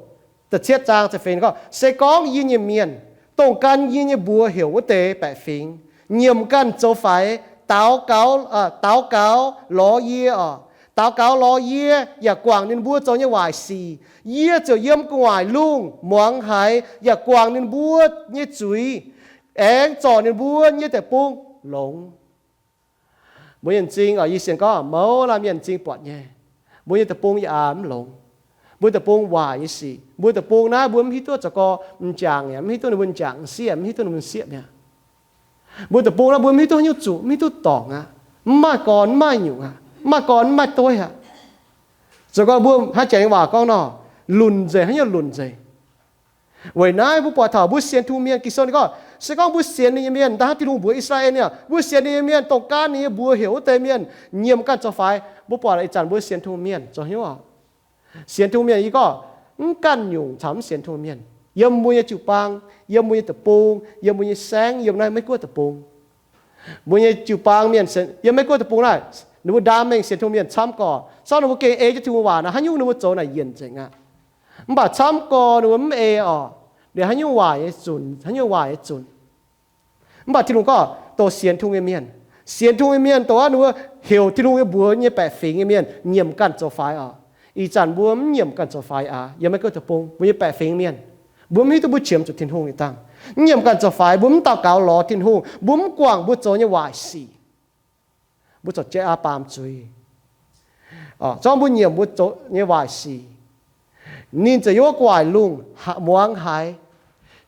da'cietv zaang ziepc feix gorngv, se gorngv yie nyei mienh, dongh gan yie nyei mbuox heuc wuov deix baeqc fingx, nyiemc ganh zoux faix, daux gaux, daux gaux lorz yie oc, daux gaux lorz yie yaac guangc ninh mbuo zoux nyei waaic sic, yie ziouc yiem gu'nguaaic lungh muangx haiz yaac guangc ninh mbuo nyei zuiz, aengx zorc ninh mbuo nyei deic-bung longx. Mbuo nyei m'zing oc, yie sienx gorngv mouz laanh mienh m'zing buatc nyei. Mbuo nyei deic-bung yaac mv longx. Mbuo deic-bung waaic nyei sic. Mbuo deic-bung naaiv mbuo mv hiuv duqv zoux gorx m'jangc, yaac mv hiuv duqv ninh mbuo m'jangc m'sieqv, mv hiuv duqv ninh mbuo m'sieqv mi'aqv. Mbuo deic-bung naaiv mbuo mv hiuv duqv haaix nyungc zuqc, mv hiuv duqv dorngc aqv. Mv maaih gorn mv maaih nyungc aqv. Mv maaih gorn mv maaih dueiv aqv. Zoux gorx mbuo hnangv jangx nyei waac gorngv nor, lunc nzengc, haaix nyungc lunc nzengc. Weic naaiv mbuo buatc taux mbuo sienx Tin-Hungh mienh, Ging-Sou ninh gorngv, se gorngv mbuo sienx ninh nyei mienh, da'hnangv Tin-Hungh mbuox I^saa^laa^en nyei, mbuo sienx ninh nyei mienh, dongh gaanv ninh nyei mbuox heuc wuov deix mienh nyiemc ganh zoux faix. Mbuo buatc ih zanc mbuo sienx Tin-Hungh mienh zoux hnyouv oc. Sienx Tin-Hungh mienh yie gorngv, mv ganh nyungc caux mv sienx Tin-Hungh mienh, yiem mbuo nyei jiu-baang, yiem mbuo nyei deic-bung, yiem mbuo nyei saengv, yiem naaiv Meiv Guoqv deic-bung. Mbuo nyei jiu-baang mienh, yiem Meiv Guoqv deic-bung naaiv, ninh mbuo ndaam mengh sienx Tin-Hungh mienh camv gorx. Se gorngv ninh mbuo gengh ei jienv Tin-Hungh waac naaic, haaix nyungc ninh mbuo zoux naaic yienc nzengc aqv. Mv baac camv gorx ninh mbuo mv ei oc, liuz haaix nyungc waaic nyei zunc, haaix nyungc waaic nyei zunc. Mv baac Tin-Hungh gorngv, dongh sienx Tin-Hungh nyei mienh, sienx Tin-Hungh nyei mienh, dongh wuov ninh mbuo heuc Tin-Hungh nyei mbuox nyei baeqc fingx nyei mienh nyiemc ganh zoux faix oc. Ih zanc mbuo mv nyiemc ganh zoux faix aqv. Yiem Meiv Guoqv deic-bung, mbuo nyei baeqc fingx mienh, mbuo mv hiuv duqv mbuo qiemx zuqc Tin-Hungh nyei dangh, mv nyiemc ganh zoux faix. Mbuo mv daux gaux lorz Tin-Hungh, mbuo mv guangc mbuo zoux nyei waaic sic. Mbuo corc jaiv aqv baamz zuiz. Zorqv mbuo nyiemc mbuo zoux nyei waaic sic, ninh ziouc yiem wuov gu'nguaaic lungh muangx haiz.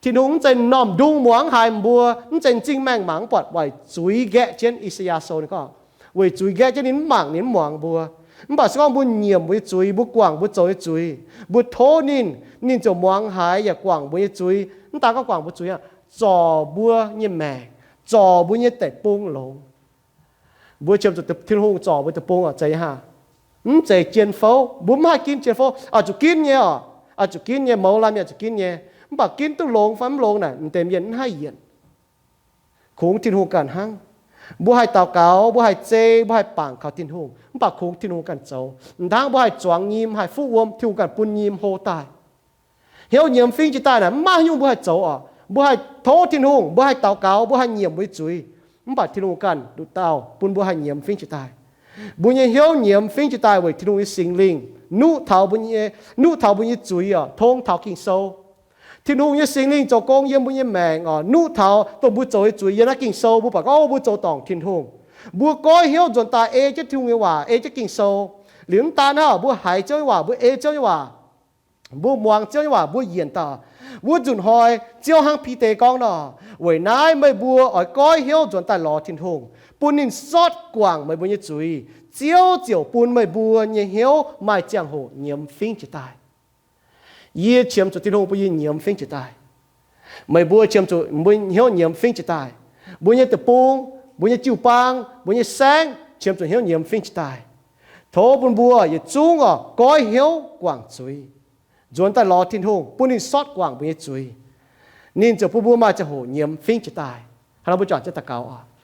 Tin-Hungh mv zeiz m'normh ndung muangx haiz mbuo, mv zeiz m'zing maengh mangc mv buatc, weic zuiz nqaeqv jienv. I^saa^yaa Sou ninh gorngv, weic zuiz nqaeqv jienv ninh mv mangc ninh mv muangx mbuo. Mv baac se gorngv mbuo nyiemc mbuo nyei zuiz, mbuo guangc mbuo zoux nyei zuiz, mbuo tov ninh, ninh ziouc muangx haiz yaac guangc mbuo nyei zuiz. Mv daan gorngv guangc mbuo zuiz aqv, zorc mbuo nyei maengc, zorc mbuo nyei deic-bung longx. Mbuo qiemx zuqc Tin-Hungh zorc mbuo deic-bung oc, zeiz nyei hnangv. Mv zeiz jien fouv, mbuo mv haih ginv jien fouv. Oix zuqc ginv nyei oc, oix zuqc ginv nyei, mouz laanh mienh oix zuqc ginv nyei. Mv baac ginv duqv longx fai mv longx naaic, m'deix mienh mv haih yienc. Kungx Tin-Hungh ganh hnangv. Mbuo haih daux gaux, mbuo haih zei, mbuo haih bangc kaux Tin-Hungh, mv baac kungx Tin-Hungh ganh zoux. M'dangv mbuo haih zuangx nyim, haih fuqv wuom, Tin-Hungh ganh bun nyim hlo daaih. Hnyouv nyiemz fingx jiex daaih naaic, mv maaih haaix nyungc mbuo haih zoux oc. Mbuo haih tov Tin-Hungh, mbuo haih daux gaux, mbuo haih nyiemc mbuo nyei zuiz, mv baac Tin-Hungh ganh nduqc dauh bun mbuo haih nyiemz fingx jiex daaih. Mbuo nyei hnyouv nyiemz fingx jiex daaih weic Tin-Hungh nyei Singx Lingh nuqv taux mbuo, nuqv taux mbuo nyei zuiz oc, tong taux Ging-Sou. Tin-Hungh nyei Singx Lingh zoux gong yiem mbuo nyei maengc oc, nuqv taux dongh mbuo zoux nyei zuiz yiem naaiv Ging-Sou, mbuo buatc gorngv mbuo zoux dorngc Tin-Hungh. Mbuo goiv hnyouv nzuonx daaih ei jienv Tin-Hungh nyei waac, ei jienv Ging-Sou. Liuz mv daan hnangv, mbuo haiz Ziouv nyei waac, mbuo ei Ziouv nyei waac, mbuo muangx Ziouv nyei waac, mbuo yienc daaih. Wuov nzunc hnoi, Ziouv hnangv Bide gorngv nor, weic naaiv meih mbuo oix goiv hnyouv nzuonx daaih lorz Tin-Hungh, bun ninh sortv guangc meih mbuo nyei zuiz. Ziouv ziouc bun meih mbuo nyei hnyouv maaih ziangh hoc nyiemz fingx jiex daaih. Yie qiemx zuqc Tin-Hungh bun yie nyiemz fingx jiex daaih. Meih mbuo qiemx zuqc mbuo hnyouv nyiemz fingx jiex daaih. Mbuo nyei deic-bung, mbuo nyei jiu-baang, mbuo nyei saengv qiemx zuqc hnyouv nyiemz fingx jiex daaih. Tov bun mbuo yietc zungv oc, goiv hnyouv guangc zuiz, nzuonx daaih lorz Tin-Hungh, bun ninh sortv guangc mbuo nyei zuiz. Ninh ziouc bun mbuo maaih ziangh hoc nyiemz fingx jiex daaih. Hnangv nor mbuo juangc jienv daux gaux oc.